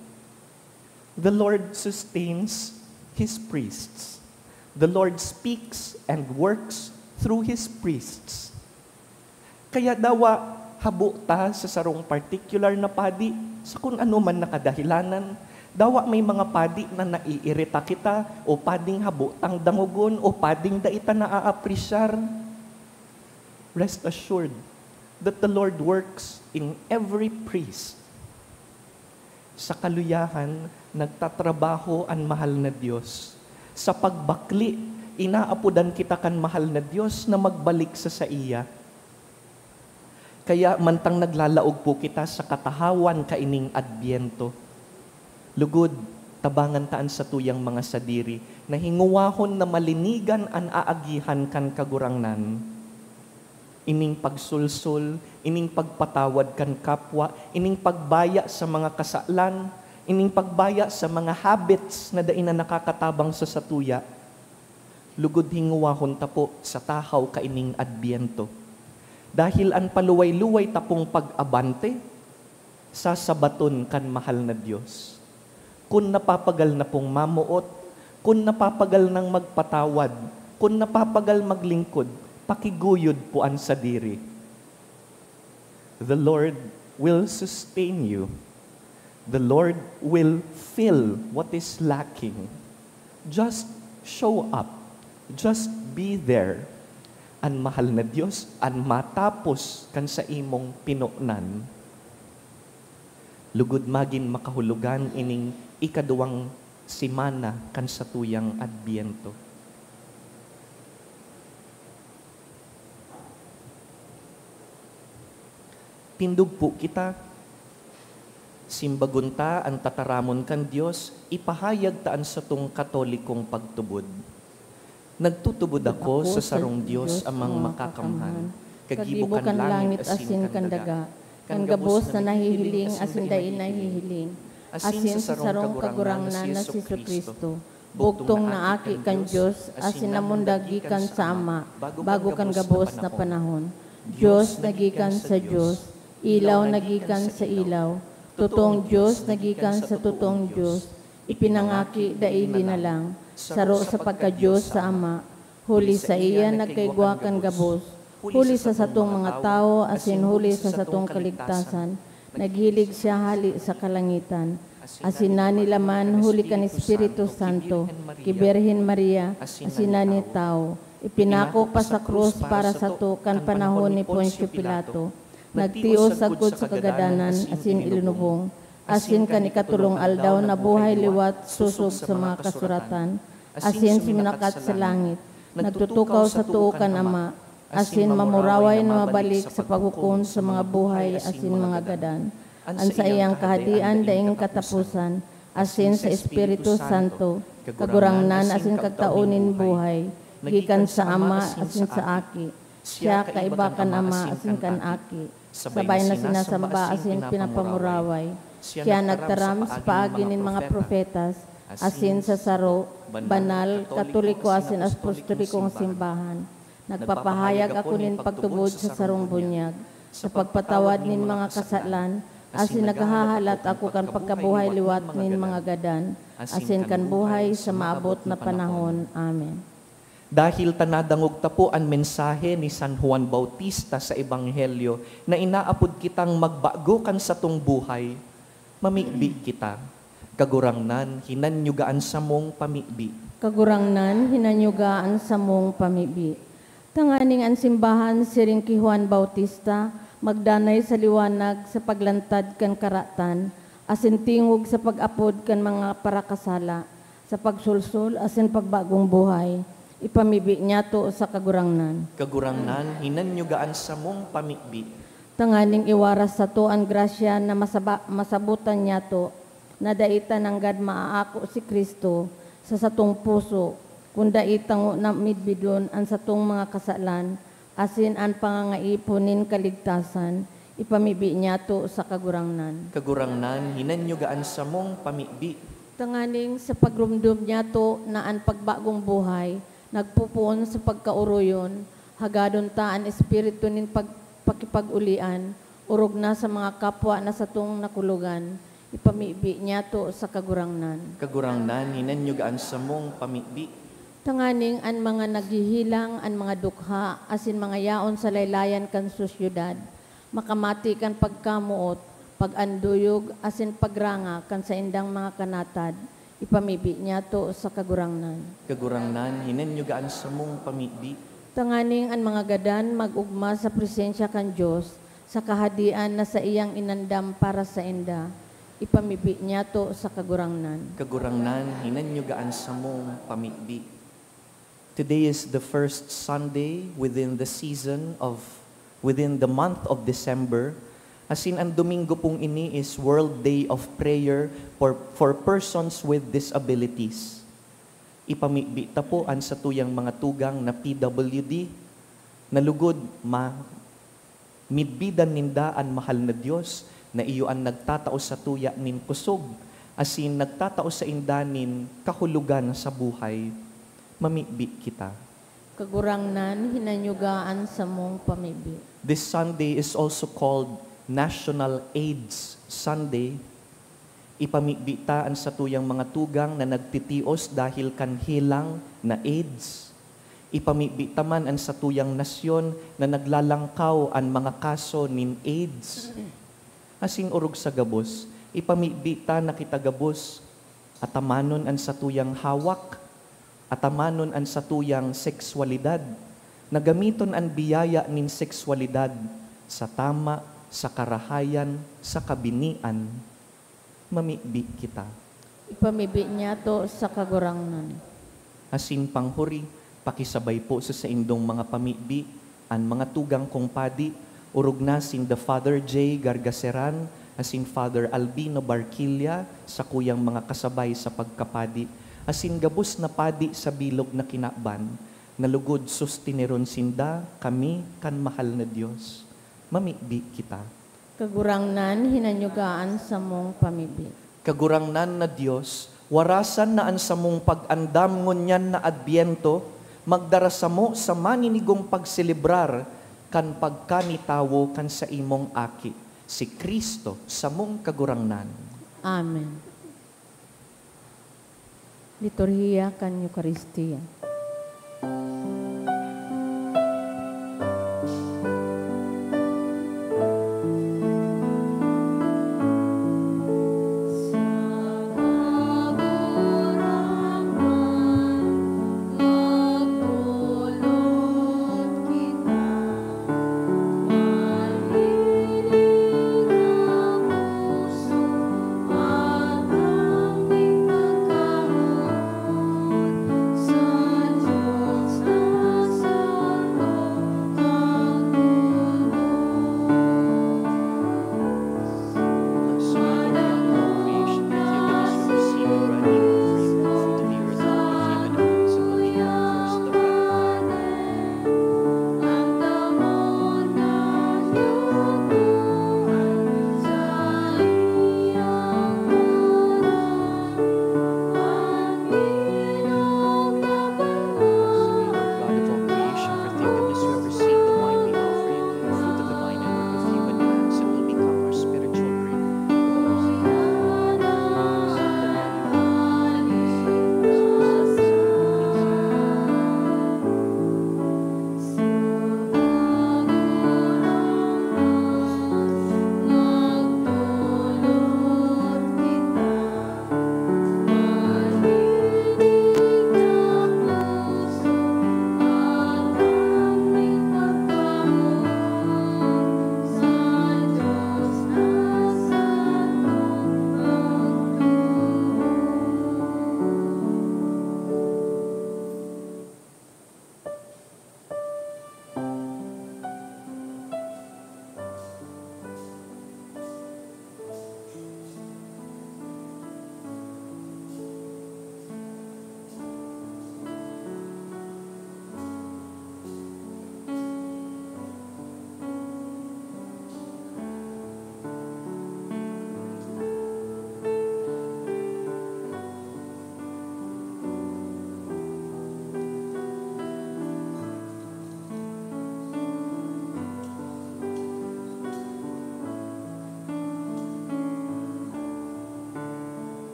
The Lord sustains His priests. The Lord speaks and works through His priests. Kaya dawa habo ta sa sarong partikular na padi, sa kun ano man na kadahilanan. Dawa may mga padi na naiirita kita, o pading habo tang dangogon, o pading dai ta naaapresyar. Rest assured that the Lord works in every priest. Sa kaluyahan, nagtatrabaho an mahal na Dios. Sa pagbakli, inaapodan kita kan mahal na Dios na magbalik sa saiya. Kaya mantang naglalaog po kita sa katahawan kaining Adbyento, lugod, tabangan ta an satuyang mga sadiri na hingowahon na malinigan an aagihan kan Kagurangnan. Ining pagsulsol, ining pagpatawad kan kapwa, ining pagbaya sa mga kasalan, ining pagbaya sa mga habits na dai na nakakatabang sa satuya, lugod hingowahon ta po sa tahaw kaining Adbyento. Dahil an paluway-luway tapong pag-abante, sasabaton kan mahal na Dios. Kun napapagal na pong mamoot, kun napapagal nang magpatawad, kun napapagal maglingkod, pakiguyod po an sadiri. The Lord will sustain you. The Lord will fill what is lacking. Just show up. Just be there. An mahal na Dios an matapos kan sa imong pinonan. Lugod magin makahulogan ining ikaduwang semana kan satuyang Adbyento. Tindog po kita. Simbagon ta an tataramon kan Dios, ipahayag ta an satong Katolikong pagtubod. Nagtutubod ako sa sarong Dios, Amang Makakamhan, kagibo kan langit asin kan daga, kan gabos na nahihiling asin dai nahihiling, asin sa sarong Kagurangnan na si Jesu-Cristo, bugtong na Aki kan Dios asin namundag gikan sa Ama bago kan gabos na panahon. Dios na gikan sa Dios, ilaw na gikan sa ilaw, totoong Dios na gikan sa totoong Dios, ipinangaki dai linalang, saro sa pagka-Dios sa Ama, huli saiya nagkaigwa kan gabos, huli sa satong mga tawo asin huli sa satong kaligtasan, naghilig siya hale sa kalangitan. Asin nanilaman huli kan Espiritu Santo, ki Birhen Maria, asin nanitawo. Ipinako pa sa krus para sato kan panahon ni Poncio Pilato. Nagtios sagkod sa kagadanan asin ilinubong, asin kan ikatolong aldaw nabuhay liwat sosog sa mga kasuratan, asin siminakat sa langit. Nagtutukaw sa too kan Ama, asin mamuraway na mabalik sa paghukom sa mga buhay asin mga gadan. An saiyang kahadean daing kataposan, asin sa Espiritu Santo, Kagurangnan asin Kagtao nin buhay, gikan sa Ama asin sa Aki. Siya kaiba kan Ama asin kan Aki. Sabay na sinasamba asin pinapamuraway. Siya nagtaram sa paagi nin mga propetas, asin sa saro, banal, katoliko asin apostolikong simbahan. Nagpapahayag ako nin pagtubod sa sarong bunyag, sa pagpatawad nin mga kasalan, asin naghahalat ako kan pagkabuhay liwat nin mga gadan, asin kan buhay sa maabot na panahon. Amen. Dahil ta nadangog ta po an mensahe ni San Juan Bautista sa Ebanghelyo na inaapod kitang magbago kan satong buhay, mamibi kita. Kagurangnan, hinanyuga an samong pamibi. Kagurangnan, hinanyuga an samong pamibi. Tanganing an simbahan siring ki Juan Bautista magdanay sa liwanag sa paglantad kan karatan, asin tingog sa pag-apod kan mga parakasala, sa pagsolsol asin pagbagong buhay. Ipamibi niyato sa Kagurangnan. Kagurangnan, hinanyuga an samong pamibi. Tanganing iwaras sato an grasya na masaba-, masabotan niyato na dai ta nanggad maaako si Cristo sa satong puso, kun dai ta ngona midbidon an satong mga kasalan asin an pangangaipo nin kaligtasan, ipamibi niyato sa Kagurangnan. Kagurangnan, hinanyuga an samong pamibi. Tanganing sa pagromdom niyato na an pagbagong buhay nagpopoon sa pagkaoroyon, hagadon ta an espiritu nin pag-, pakipag-olian, orog na sa mga kapwa na satong nakulogan, ipamibi niyato sa Kagurangnan. Kagurangnan, hinanyuga an samong pamibi. Tanganing an mga naghihilang, an mga dukha, asin mga yaon sa laylayan kan sosyedad, makamati kan pagkamoot, pag-anduyog, asin pagranga kan saindang mga kanatad, ipamibi niyato sa Kagurangnan. Kagurangnan, hinanyuga an samong pamibi. Tanganing an mga gadan mag-ogma sa presensya kan Dios, sa kahadean na saiyang inandam para sainda, ipamibi niyato sa Kagurangnan. Kagurangnan, hinanyuga an samong pamibi. Today is the first Sunday within the season of, within the month of December. Asin an Domingo pong ini is World Day of Prayer for, for persons with disabilities. Ipamibi ta po an satuyang mga tugang na P W D, na lugod ma-, midbidan ninda an mahal na Dios na iyo an nagtatao satuya nin kusog, asin nagtatao sainda nin kahulogan sa buhay. Mamibi kita. Kagurangnan, hinanyuga an samong pamibi. This Sunday is also called National AIDS Sunday. Ipamibi ta an satuyang mga tugang na nagtitios dahil kan helang na AIDS. Ipamibi ta man an satuyang nasyon na naglalangkaw an mga kaso nin AIDS. Asin orog sa gabos, ipamibi ta na kita gabos atamanon an satuyang hawak, atamanon an satuyang sekswalidad, na gamiton an biyaya nin sekswalidad sa tama, sa karahayan, sa kabinian. Mamibi kita. Ipamibi niyato sa Kagurangnan. Asin panghuri, pakisabay po sa saindong mga pamibi, an mga tugang kong padi, orog na sinda Father Jay Gargaseran, asin Father Albino Barquilla, sakuyang mga kasabay sa pagkapadi, asin gabos na padi sa bilog na kinaban, na lugod sustineron sinda kami kan mahal na Dios. Mamibi kita. Kagurangnan, hinanyuga an samong pamibi. Kagurangnan na Dios, warasan na an samong pag-andam ngunyan na Adbyento, magdara samo sa maninigong pagselebrar kan pagkanitawo kan saimong Aki, si Cristo, samong Kagurangnan. Amen. Liturhiya kan Eukaristia.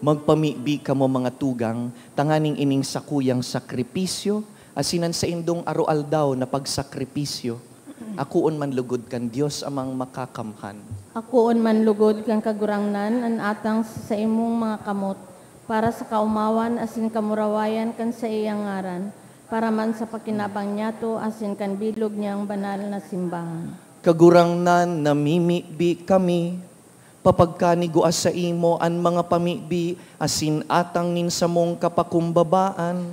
Magpamibi kamo, mga tugang, tanganing ining sakuyang sakripisyo asin an saindong aroaldaw na pagsakripisyo akoon man lugod kan Dios Amang Makakamhan. Akoon man lugod kan Kagurangnan an atang sa saimong mga kamot, para sa kaomawan asin kamurawayan kan saiyang ngaran, para man sa pakinabang niyato asin kan bilog niyang banal na simbahan. Kagurangnan, namimibi kami, papagkanigua saimo an mga pamibi asin atang nin samong kapakumbabaan,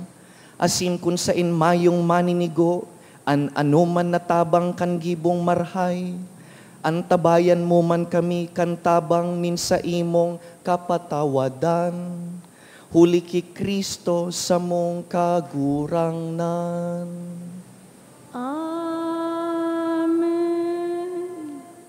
asin kun saen mayong maninigo an anoman na tabang kan gibong marhay, antabayan mo man kami kan tabang nin saimong kapatawadan. Huli ki Cristo samong Kagurangnan. Amen.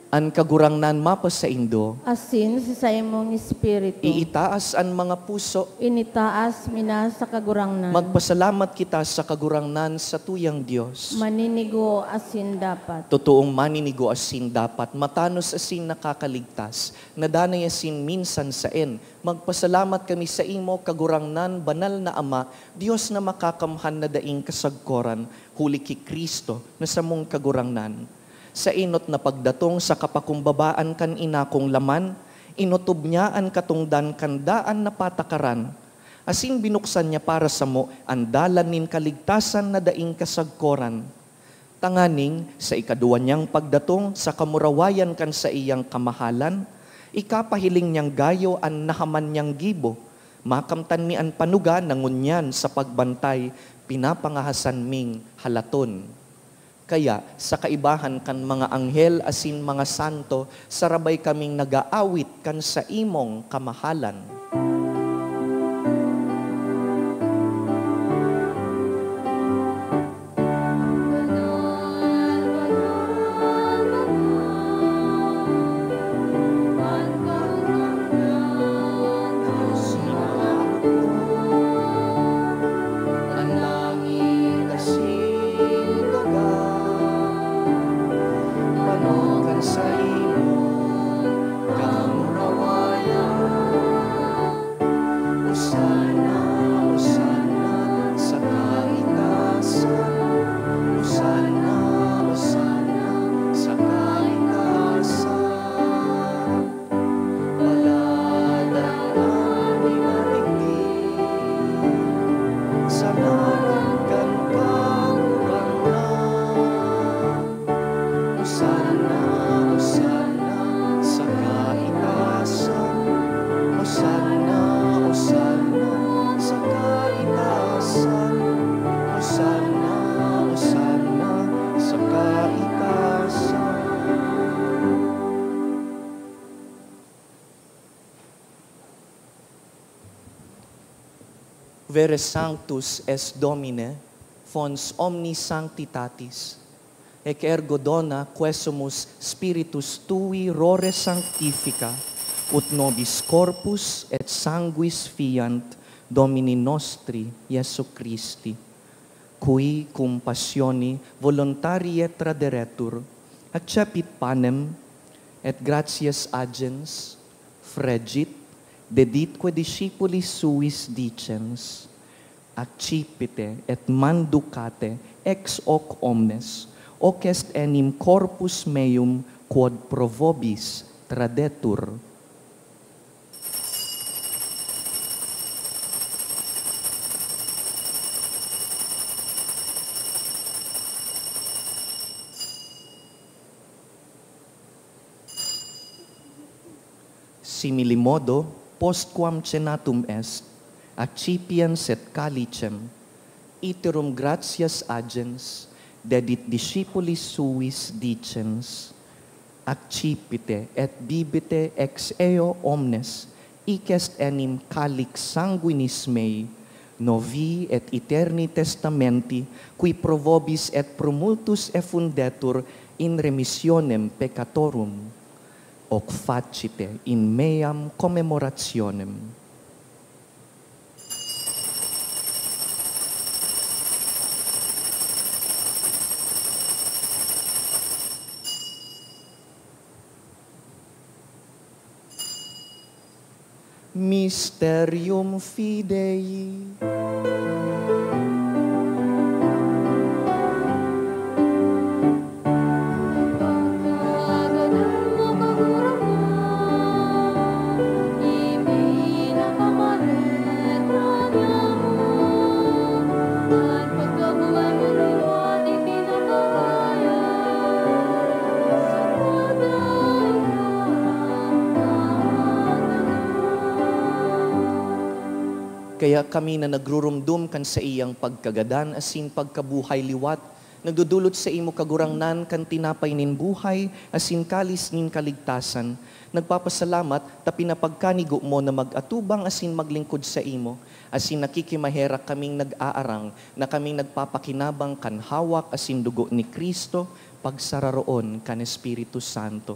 An Kagurangnan mapasaindo. Asin sa saimong espiritu. Iitaas an mga puso. Initaas mi na sa Kagurangnan. Magpasalamat kita sa Kagurangnan, sa tuyang Dios. Maninigo asin dapat. Totoong maninigo asin dapat, matanos asin nakakaligtas, na danay asin minsan saen. Magpasalamat kami saimo, Kagurangnan, banal na Ama, Dios na makakamhan na daing kasagkoran, huli ki Cristo na samong Kagurangnan. Sa enot na pagdatong sa kapakumbabaan kan ina kong laman, inotob niya an katongdan kan daan na patakaran, asin binuksan niya para samo an dalan nin kaligtasan na daing kasagkoran. Tanganing, sa ikaduwa niyang pagdatong sa kamurawayan kan saiyang kamahalan, ikapahiling niyang gayo an nahaman niyang gibo. Makamtan mi an panuga na ngunyan sa pagbantay pinapangahasan ming halaton. Kaya, sa kaibahan kan mga anghel asin mga santo, sarabay kaming nag-aawit kan saimong kamahalan. Vere Sanctus es Domine, fons omni sanctitatis. Ec ergo dona quesumus Spiritus tui rore sanctifica, ut nobis corpus et sanguis fiant Domini nostri Jesu Christi. Cui cum passioni voluntarie traderetur, accepit panem et gratias agens, fregit, deditque discipulis suis dicens: Accipite et manducate ex hoc omnes, hoc est enim corpus meum quod pro vobis tradetur. Simili modo, postquam cenatum est, accipiens et calicem, iterum gratias agens, dedit discipulis suis dicens: Accipite et bibite ex eo omnes, hic est enim calix sanguinis mei, novi et aeterni testamenti, qui pro vobis et pro multus effundetur in remissionem peccatorum. Hoc facite in meam commemorationem. Mysterium Fidei. Kaya kami na nagrurumdom kan saiyang pagkagadan asin pagkabuhay liwat, nagdodolot saimo, Kagurangnan, kan tinapay nin buhay asin kalis nin kaligtasan. Nagpapasalamat ta pinapagkanigo mo na mag-atubang asin maglingkod saimo, asin nakikimaherak kaming nag-aarang na kaming nagpapakinabang kan hawak asin dugo ni Cristo, pagsararoon kan Espiritu Santo.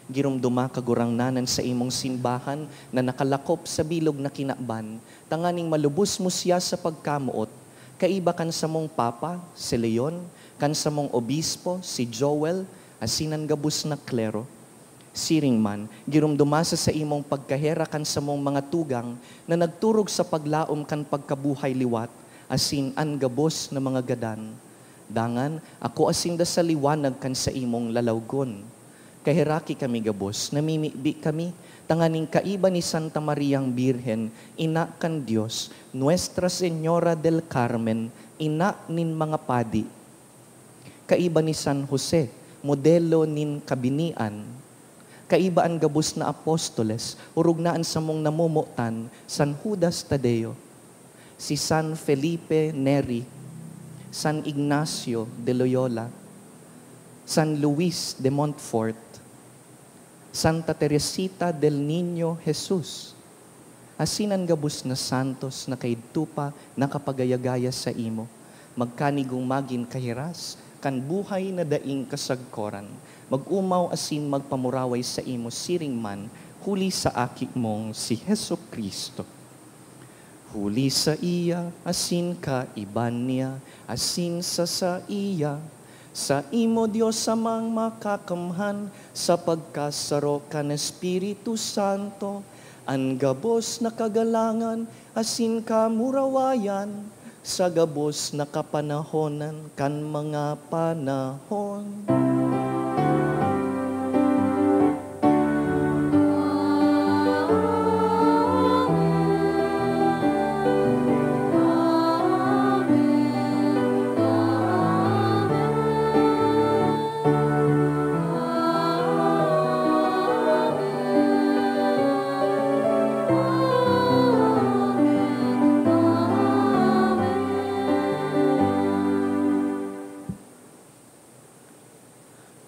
Giromdoma, Kagurangnan, an saimong simbahan na nakalakop sa bilog na kinaban, tanganing malubos mo siya sa pagkamoot, kaiba kan samong Papa, si Leon, kan samong Obispo, si Joel, asin an gabos na klero. Siring man, giromdoma sa saimong pagkaherak an samong mga tugang na nagturog sa paglaom kan pagkabuhay liwat, asin an gabos na mga gadan. Dangan, akoa sinda sa liwanag kan saimong lalawgon. Kaheraki kami gabos, namimibi kami, tanganing kaiba ni Santa Mariang Birhen, Ina kan Dios, Nuestra Señora del Carmen, Ina nin mga Padi, kaiba ni San Jose, modelo nin kabinian, kaiba an gabos na apostoles, orog na an samong namomotan, San Judas Tadeo, si San Felipe Neri, San Ignacio de Loyola, San Luis de Montfort, Santa Teresita del Niño Jesus, asin an gabos na santos na kaidto pa nakapagaya-gaya saimo, magkanigong magin kahiras kan buhay na daing kasagkoran, mag-omaw asin magpamuraway saimo siring man, huli sa Aki mong si Jesu-Cristo. Huli saiya, asin kaiba niya, asin sa saiya, saimo, Dios Amang Makakamhan, sa pagkasaro kan Espiritu Santo, an gabos na kagalangan asin kamurawayan, sa gabos na kapanahonan kan mga panahon.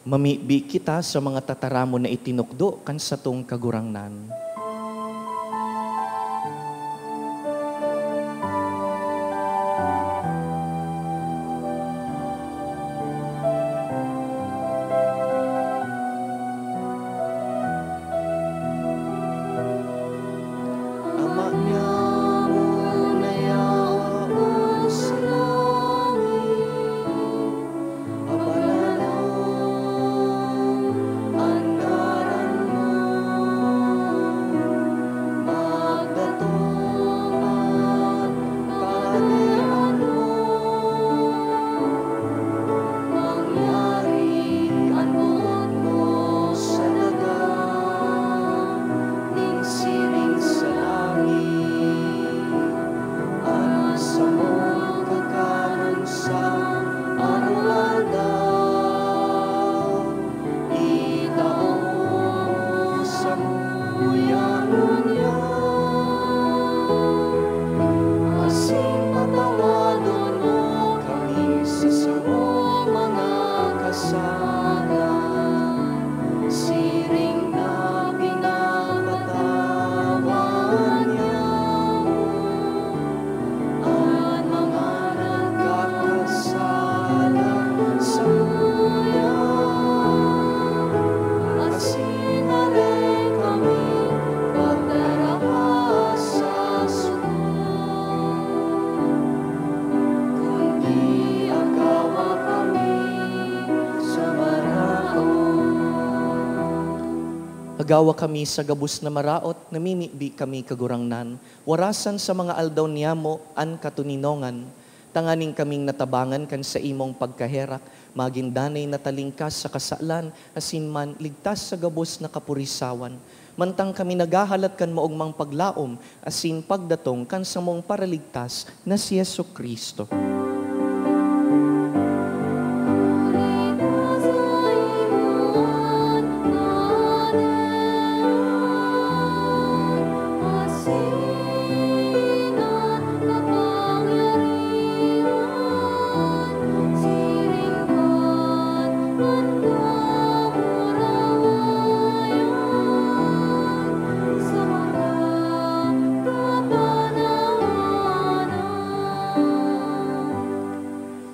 Mamibi kita sa mga tataramon na itinukdo kan satong Kagurangnan. Ama niamo na yaon sa langit, abananon an ngaran mo, magdatong an Kahadean mo, mangyari an boot mo sa daga nin siring sa langit. An samong kakanon sa araw-araw, itao mo samuya ngunyan, asin patawadon mo kami sa samong mga kasalan, siring na pinapatawad niamo an mga nagkakasala samuya, asin dai kami pagdaraha sa suko, kundi agawa kami sa maraot. Agawa kami sa gabos na maraot, namimibi kami, Kagurangnan, warasan sa mga aldaw niyamo an katoninongan, tanganing kaming natabangan kan saimong pagkaherak, magin danay na talingkas sa kasalan, asin man ligtas sa gabos na kapurisawan, mantang kami naghahalat kan maogmang paglaom asin pagdatong kan samong Paraligtas na si Jesu-Cristo.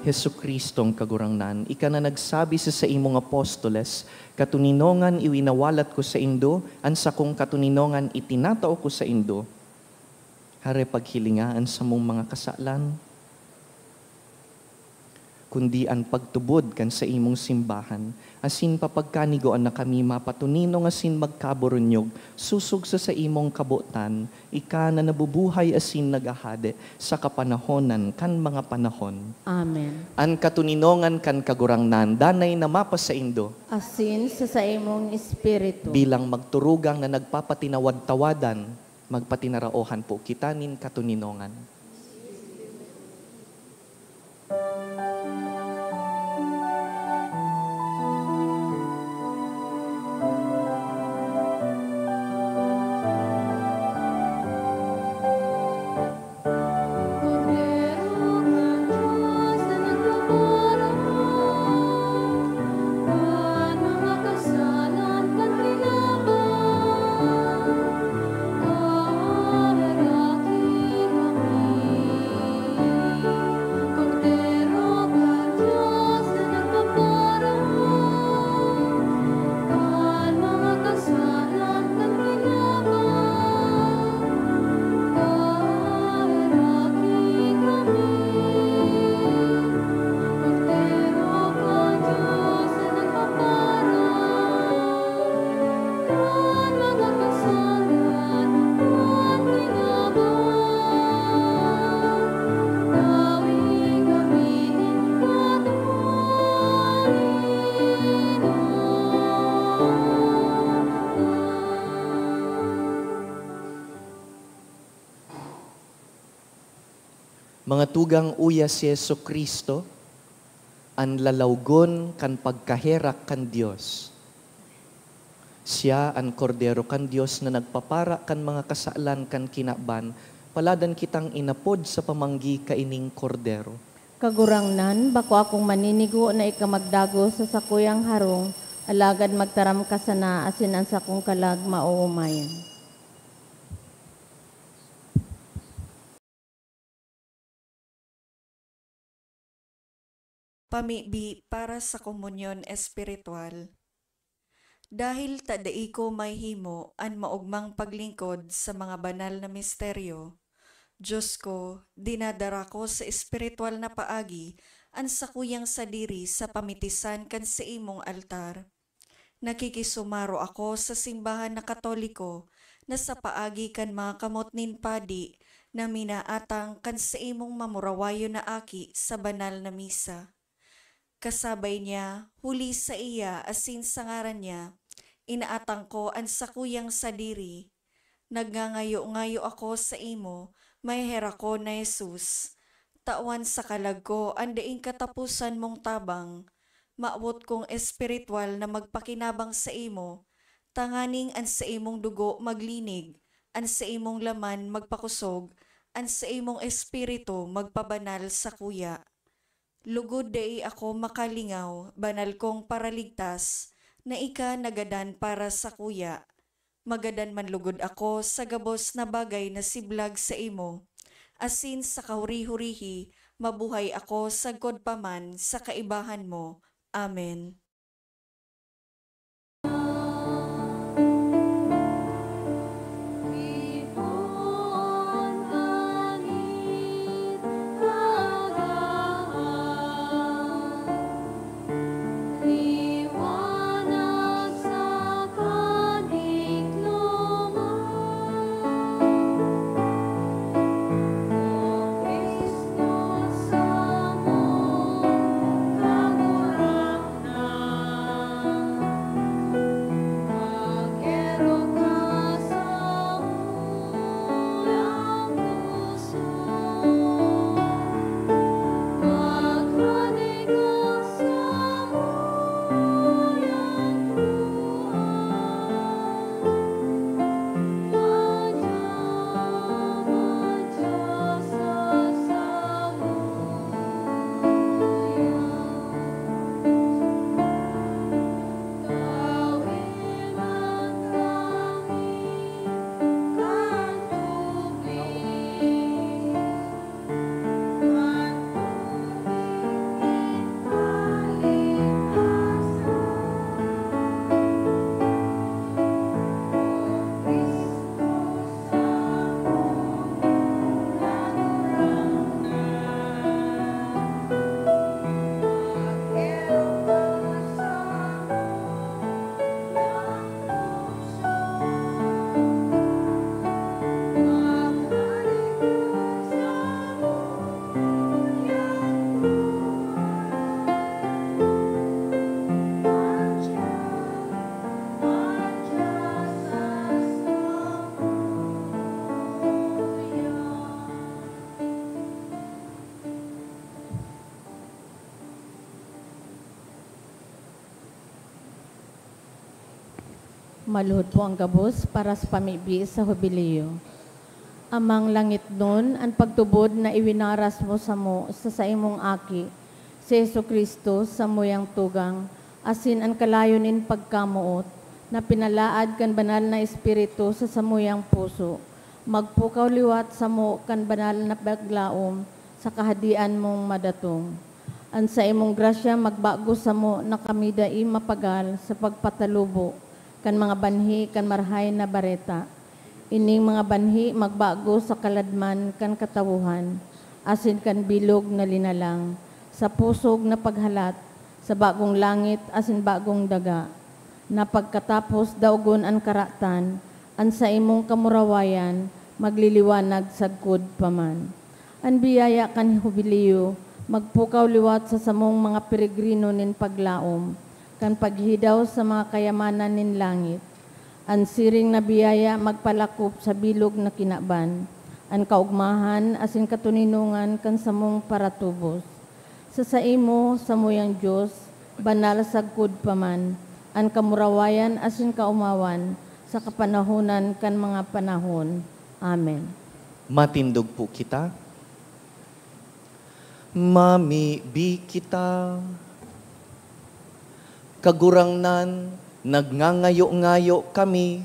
Jesu-Cristong Kagurangnan, ika na nagsabi sa saimong apostoles, "Katoninongan iwinawalat ko saindo, an sakong katoninongan itinatao ko saindo." Hare paghilinga an samong mga kasalan, kundi an pagtubod kan saimong simbahan, asin papagkanigoan na kami mapatoninong asin magkaburunyog sosog sa saimong kabotan, ika na nabubuhay asin naghahade sa kapanahonan kan mga panahon. Amen. An katoninongan kan Kagurangnan danay na mapasaindo. Asin sa saimong espiritu. Bilang magturugang na nagpapatinawad-tawadan, magpatinaraohan po kita nin katoninongan. Mga tugang, uya si Jesu-Cristo, an lalawgon kan pagkaherak kan Dios. Siya an Kordero kan Dios na nagpapara kan mga kasalan kan kinaban, paladan kitang inapod sa pamanggi kaining Kordero. Kagurangnan, bako akong maninigo na ika magdagos sa sakuyang harong, alagad magtaram ka sana asin an sakong kalag maoomayan. Pamibi para sa komunyon espiritual. Dahil ta dai ko mahimo an maogmang paglingkod sa mga banal na misteryo, Dios ko, dinadara ko sa espiritual na paagi an sakuyang sadiri sa pamitisan kan saimong altar. Nakikisumaro ako sa simbahan na Katoliko na sa paagi kan mga kamot nin padi na minaatang kan saimong mamurawayon na aki sa banal na misa. Kasabay niya, huli saiya asin sa ngaran niya, inaatang ko an sakuyang sadiri. Nagngangayo-ngayo ako saimo, maheherakon na Jesus. Tawan sa kalag ko an daing kataposan mong tabang. Mawot kong espiritual na magpakinabang saimo, tanganing an saimong dugo maglinig, an saimong laman magpakosog, an saimong espiritu magpabanal sakuya. Lugod dai ako makalingaw, banal kong Paraligtas, na ika nagadan para sakuya. Magadan man lugod ako sa gabos na bagay na siblag saimo, asin sa kahuri-hurihi mabuhay ako sagkod pa man sa kaibahan mo. Amen. Maluhod po ang gabos para sa pamibi sa Hubileo. Amang langitnon, an pagtubod na iwinaras mo samo sa saimong Aki, si Jesu-Cristo, samuyang tugang, asin an kalayo nin pagkamoot, na pinalaad kan Banal na Espiritu sa samuyang puso, magpukaw liwat samo kan banal na paglaom sa Kahadean mong madatong. An saimong grasya magbago samo na kami dai mapagal sa pagpatalubo kan mga banhi kan Marahay na Bareta. Ining mga banhi magbago sa kaladman kan katawohan, asin kan bilog na linalang, sa pusog na paghalat, sa bagong langit asin bagong daga, na pagkatapos daogon an karatan, an saimong kamurawayan magliliwanag sagkod pa man. An biyaya kan Hubileo magpukaw liwat sa samong mga peregrino nin paglaom kan paghidaw sa mga kayamanan nin langit. An siring na biyaya magpalakop sa bilog na kinaban, an kaogmahan asin katoninongan kan samong paratubos. Sa saimo, samuyang Dios, banal sagkod pa man, an kamurawayan asin kaomawan sa kapanahonan kan mga panahon. Amen. Matindog po kita. Mamibi kita. Kagurangnan, nagngangayo-ngayo kami,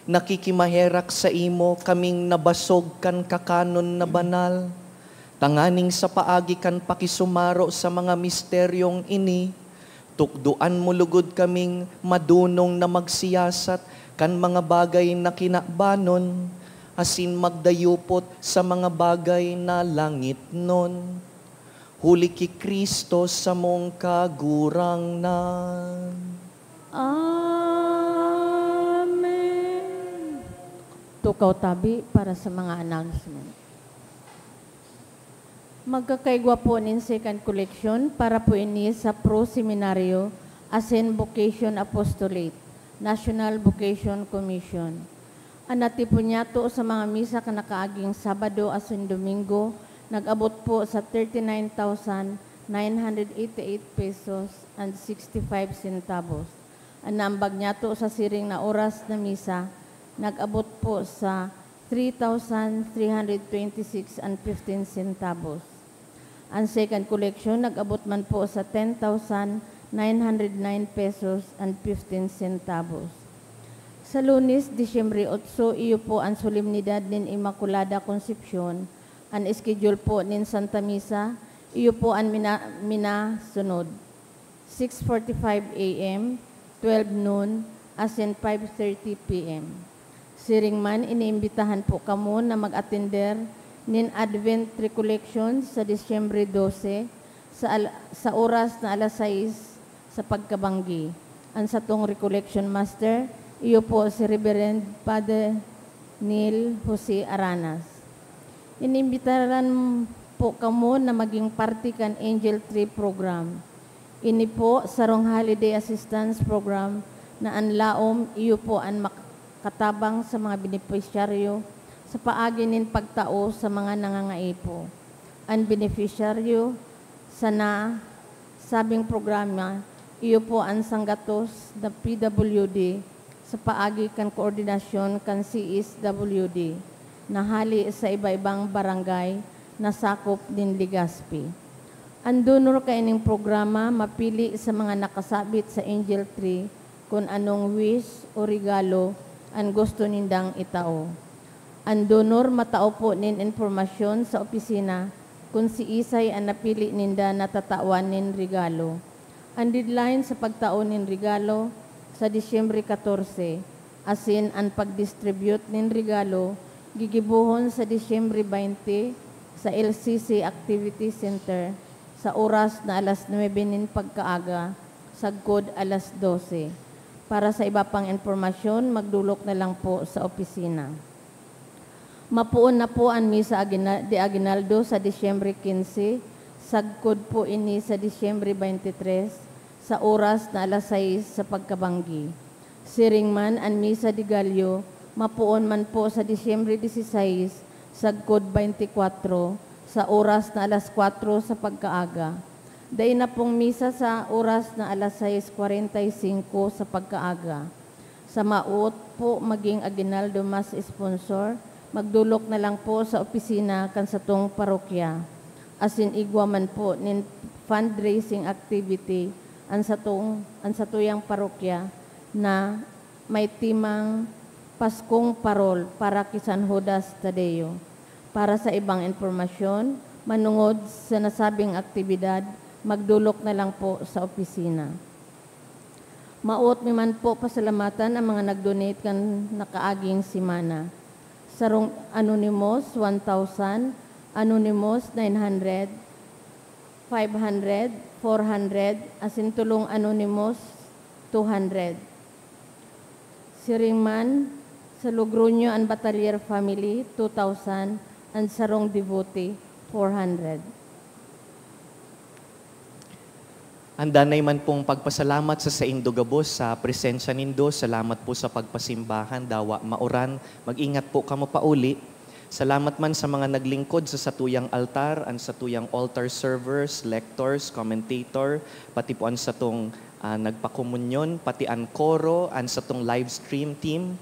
nakikimaherak saimo kaming nabasog kan kakanon na banal, tanganing sa paagi kan pakisumaro sa mga misteryong ini, tukdoan mo logod kaming madonong na magsiyasat kan mga bagay na kinabanon, asin magdayupot sa mga bagay na langitnon. Huli ki Cristo samong Kagurangnan. Amen. Tukaw tabi para sa mga announcement. Magkakaigwa po nin second collection para po ini sa Pro Seminario asin Vocation Apostolate, National Vocation Commission. An natipon niyato sa mga misa kan nakaaging Sabado asin Domingo nag-abot po sa thirty-nine thousand nine hundred eighty-eight pesos and sixty-five centavos. An naambag niyato sa siring na oras na misa nag-abot po sa three thousand three hundred twenty-six and fifteen centavos. An second collection nag-abot man po sa ten thousand nine hundred nine pesos and fifteen centavos. Sa Lunes, Disyembre otso, iyo po an solemnidad nin Inmaculada Concepcion. An schedule po nin Santa Misa, iyo po an mina-, minasunod: six forty-five A M, twelve noon, asin five thirty P M. Siring man, iniimbitahan po kamo na mag-atender nin Advent Recollection sa Disyembre dose, sa al-, sa oras na alas sais sa pagkabanggi. An satong Recollection Master, iyo po si Reverend Father Neil Jose Aranas. Inimbitaran po kamo na maging parte kan Angel Tree Program. Ini po sarong holiday assistance program na an laom iyo po an makatabang sa mga benepisyaryo sa paagi nin pagtao sa mga nangangaipo. An benepisyaryo sa nasabing programa, iyo po an sanggatos na P W D sa paagi kan koordinasyon kan C S W D na hale sa iba-ibang barangay na sakop nin Legazpi. An donor kaining programa mapili sa mga nakasabit sa Angel Tree kun anong wish o regalo an gusto nindang itao. An donor matao po nin impormasyon sa opisina kun siisay an napili ninda na tatawan nin regalo. An deadline sa pagtao nin regalo sa Disyembre katorse, asin an pag-distribute nin regalo gigibohon sa Disyembre baynte sa L C C Activity Center sa oras na alas nuebe nin pagkaaga sagkod alas dose. Para sa iba pang impormasyon, magdolok na lang po sa opisina. Mapoon na po an Misa Agina-, de Aguinaldo sa Disyembre quince, sagkod po ini sa Disyembre twenty-three, sa oras na alas sais sa pagkabanggi. Siring man an Misa de Gallo, mapoon man po sa Disyembre dieciséis, sagkod twenty-four, sa oras na alas kwatro sa pagkaaga. Dai na pong misa sa oras na alas sais kwarenta y singko sa pagkaaga. Sa maot po magin aguinaldo mas sponsor, magdolok na lang po sa opisina kan satong parokya. Asin igwa man po nin fundraising activity an satong, an satuyang parokya na may temang Paskong Parol para ki San Judas Tadeo. Para sa ibang impormasyon, manongod sa nasabing aktibidad, magdolok na lang po sa opisina. Maot mi man po pasalamatan ang mga nag-donate kan nakaaging semana. Sarong anonymous, one thousand, anonymous, nine hundred, five hundred, four hundred, asin tolong anonymous, two hundred. Siring man, sa Logroño an Batalier family, two thousand, and sarong devotee, four hundred. Ang danay man pong pagpasalamat sa saindo gabos sa presensya nindo. Salamat po sa pagpasimbahan, dawa mauran. Mag-ingat po kamo pauli. Salamat man sa mga naglingkod sa satuyang altar, ang satuyang altar servers, lectors, commentator, pati po ang satong ah, nagpakomunyon, pati ang koro, ang satong live stream team.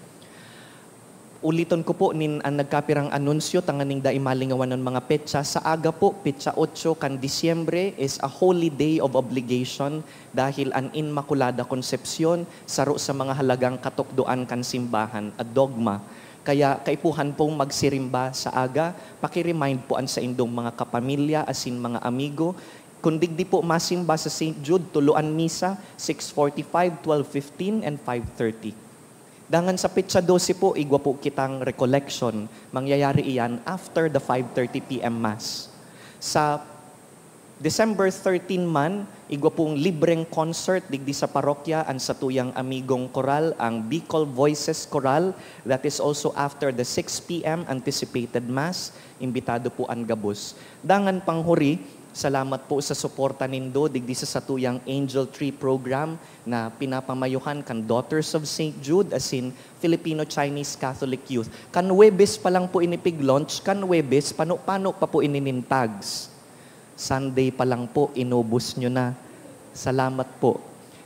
Uliton ko po nin ang nagkapirang anunsyo tanganing dai malingawan an mga petsa. Sa aga po, petsa otso kan Disyembre is a holy day of obligation dahil an Inmaculada Concepcion, saro sa mga halagang katukdoan kan simbahan, a dogma. Kaya kaipuhan pong magsirimba sa aga, paki-remind po an saindong mga kapamilya asin mga amigo. Kun digdi po masimba sa Saint Jude, tulo an misa, six forty-five, twelve fifteen, and five thirty. Dangan sa petsa dose po, igwa po kitang recollection. Mangyayari iyan after the five thirty P M Mass. Sa December thirteen man, igwa pong libreng concert digdi sa parokya an satuyang amigong koral, ang Bicol Voices Chorale, that is also after the six P M anticipated Mass. Imbitado po an gabos. Dangan panghuri, salamat po sa suporta nindo digdi sa satuyang Angel Tree Program na pinapamayohan kan Daughters of Saint Jude asin Filipino-Chinese Catholic Youth. Kan Huwebes pa lang po ini pig-launch, kan Huwebes, pano-pano pa po ini nin tags. Sunday pa lang po, inubos nyo na. Salamat po.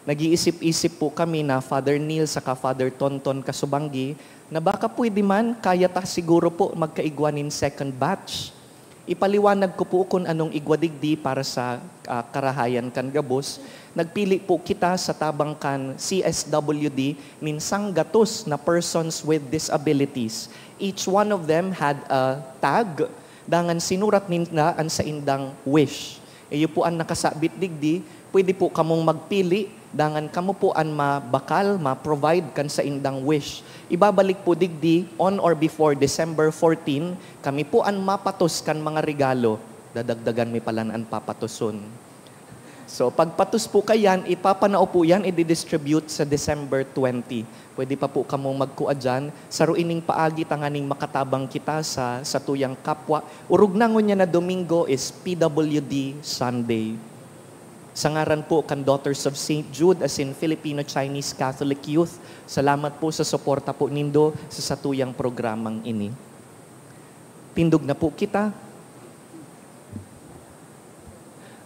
Nag-iisip-isip po kami na Father Neil saka Father Tonton Kasubanggi na baka pwede man, kaya ta siguro po magkaigwa nin second batch. Ipaliwanag ko po kun anong igwa digdi para sa, ah, karahayan kan gabos. Nagpili po kita sa tabang kan C S W D nin sanggatos na persons with disabilities. Each one of them had a tag, dangan sinurat ninda an saindang wish. Iyo po an nakasabit digdi, pwede po kamong magpili, dangan kamo po an mabakal, ma-provide kan saindang wish. Ibabalik po digdi, on or before December fourteen, kami po an mapatos kan mga regalo. Dadagdagan mi palan an papatoson. So, pagpatos po kayan, ipapanao po yan, i-distribute sa December twenty. Pwede pa po kamong magkua dyan. Saro ining paagi tanganing makatabang kita sa satuyang kapwa. Orog na ngunyan na Domingo is P W D Sunday. Sa ngaran po kan Daughters of Saint Jude asin Filipino-Chinese Catholic Youth, salamat po sa suporta po nindo sa satuyang programang ini. Tindog na po kita.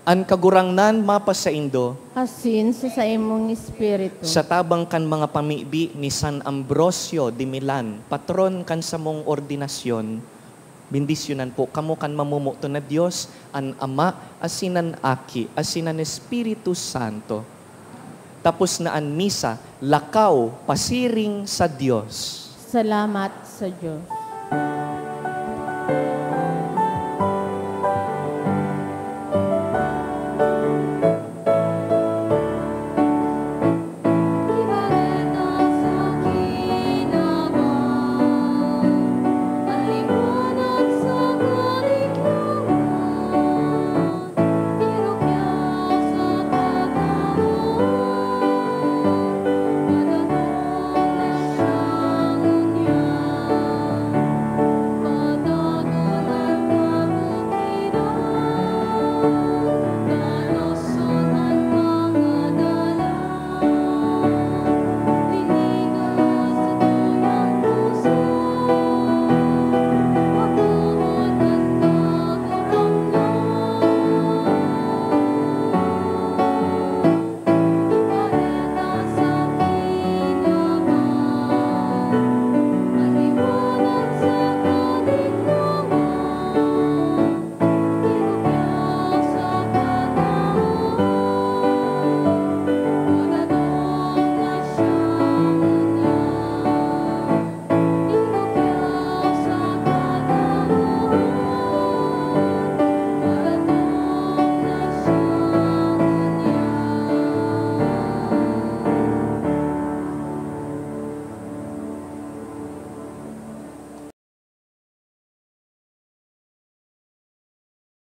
An Kagurangnan mapasaindo. Asin sa saimong espiritu. Sa tabang kan mga pamibi ni San Ambrosio de Milan, patron kan samong ordinasyon, bendisyonan po kamo kan mamomoton na Dios, an Ama, asin an Aki, asin an Espiritu Santo. Tapos na an misa, lakaw, pasiring sa Dios. Salamat sa Diyos.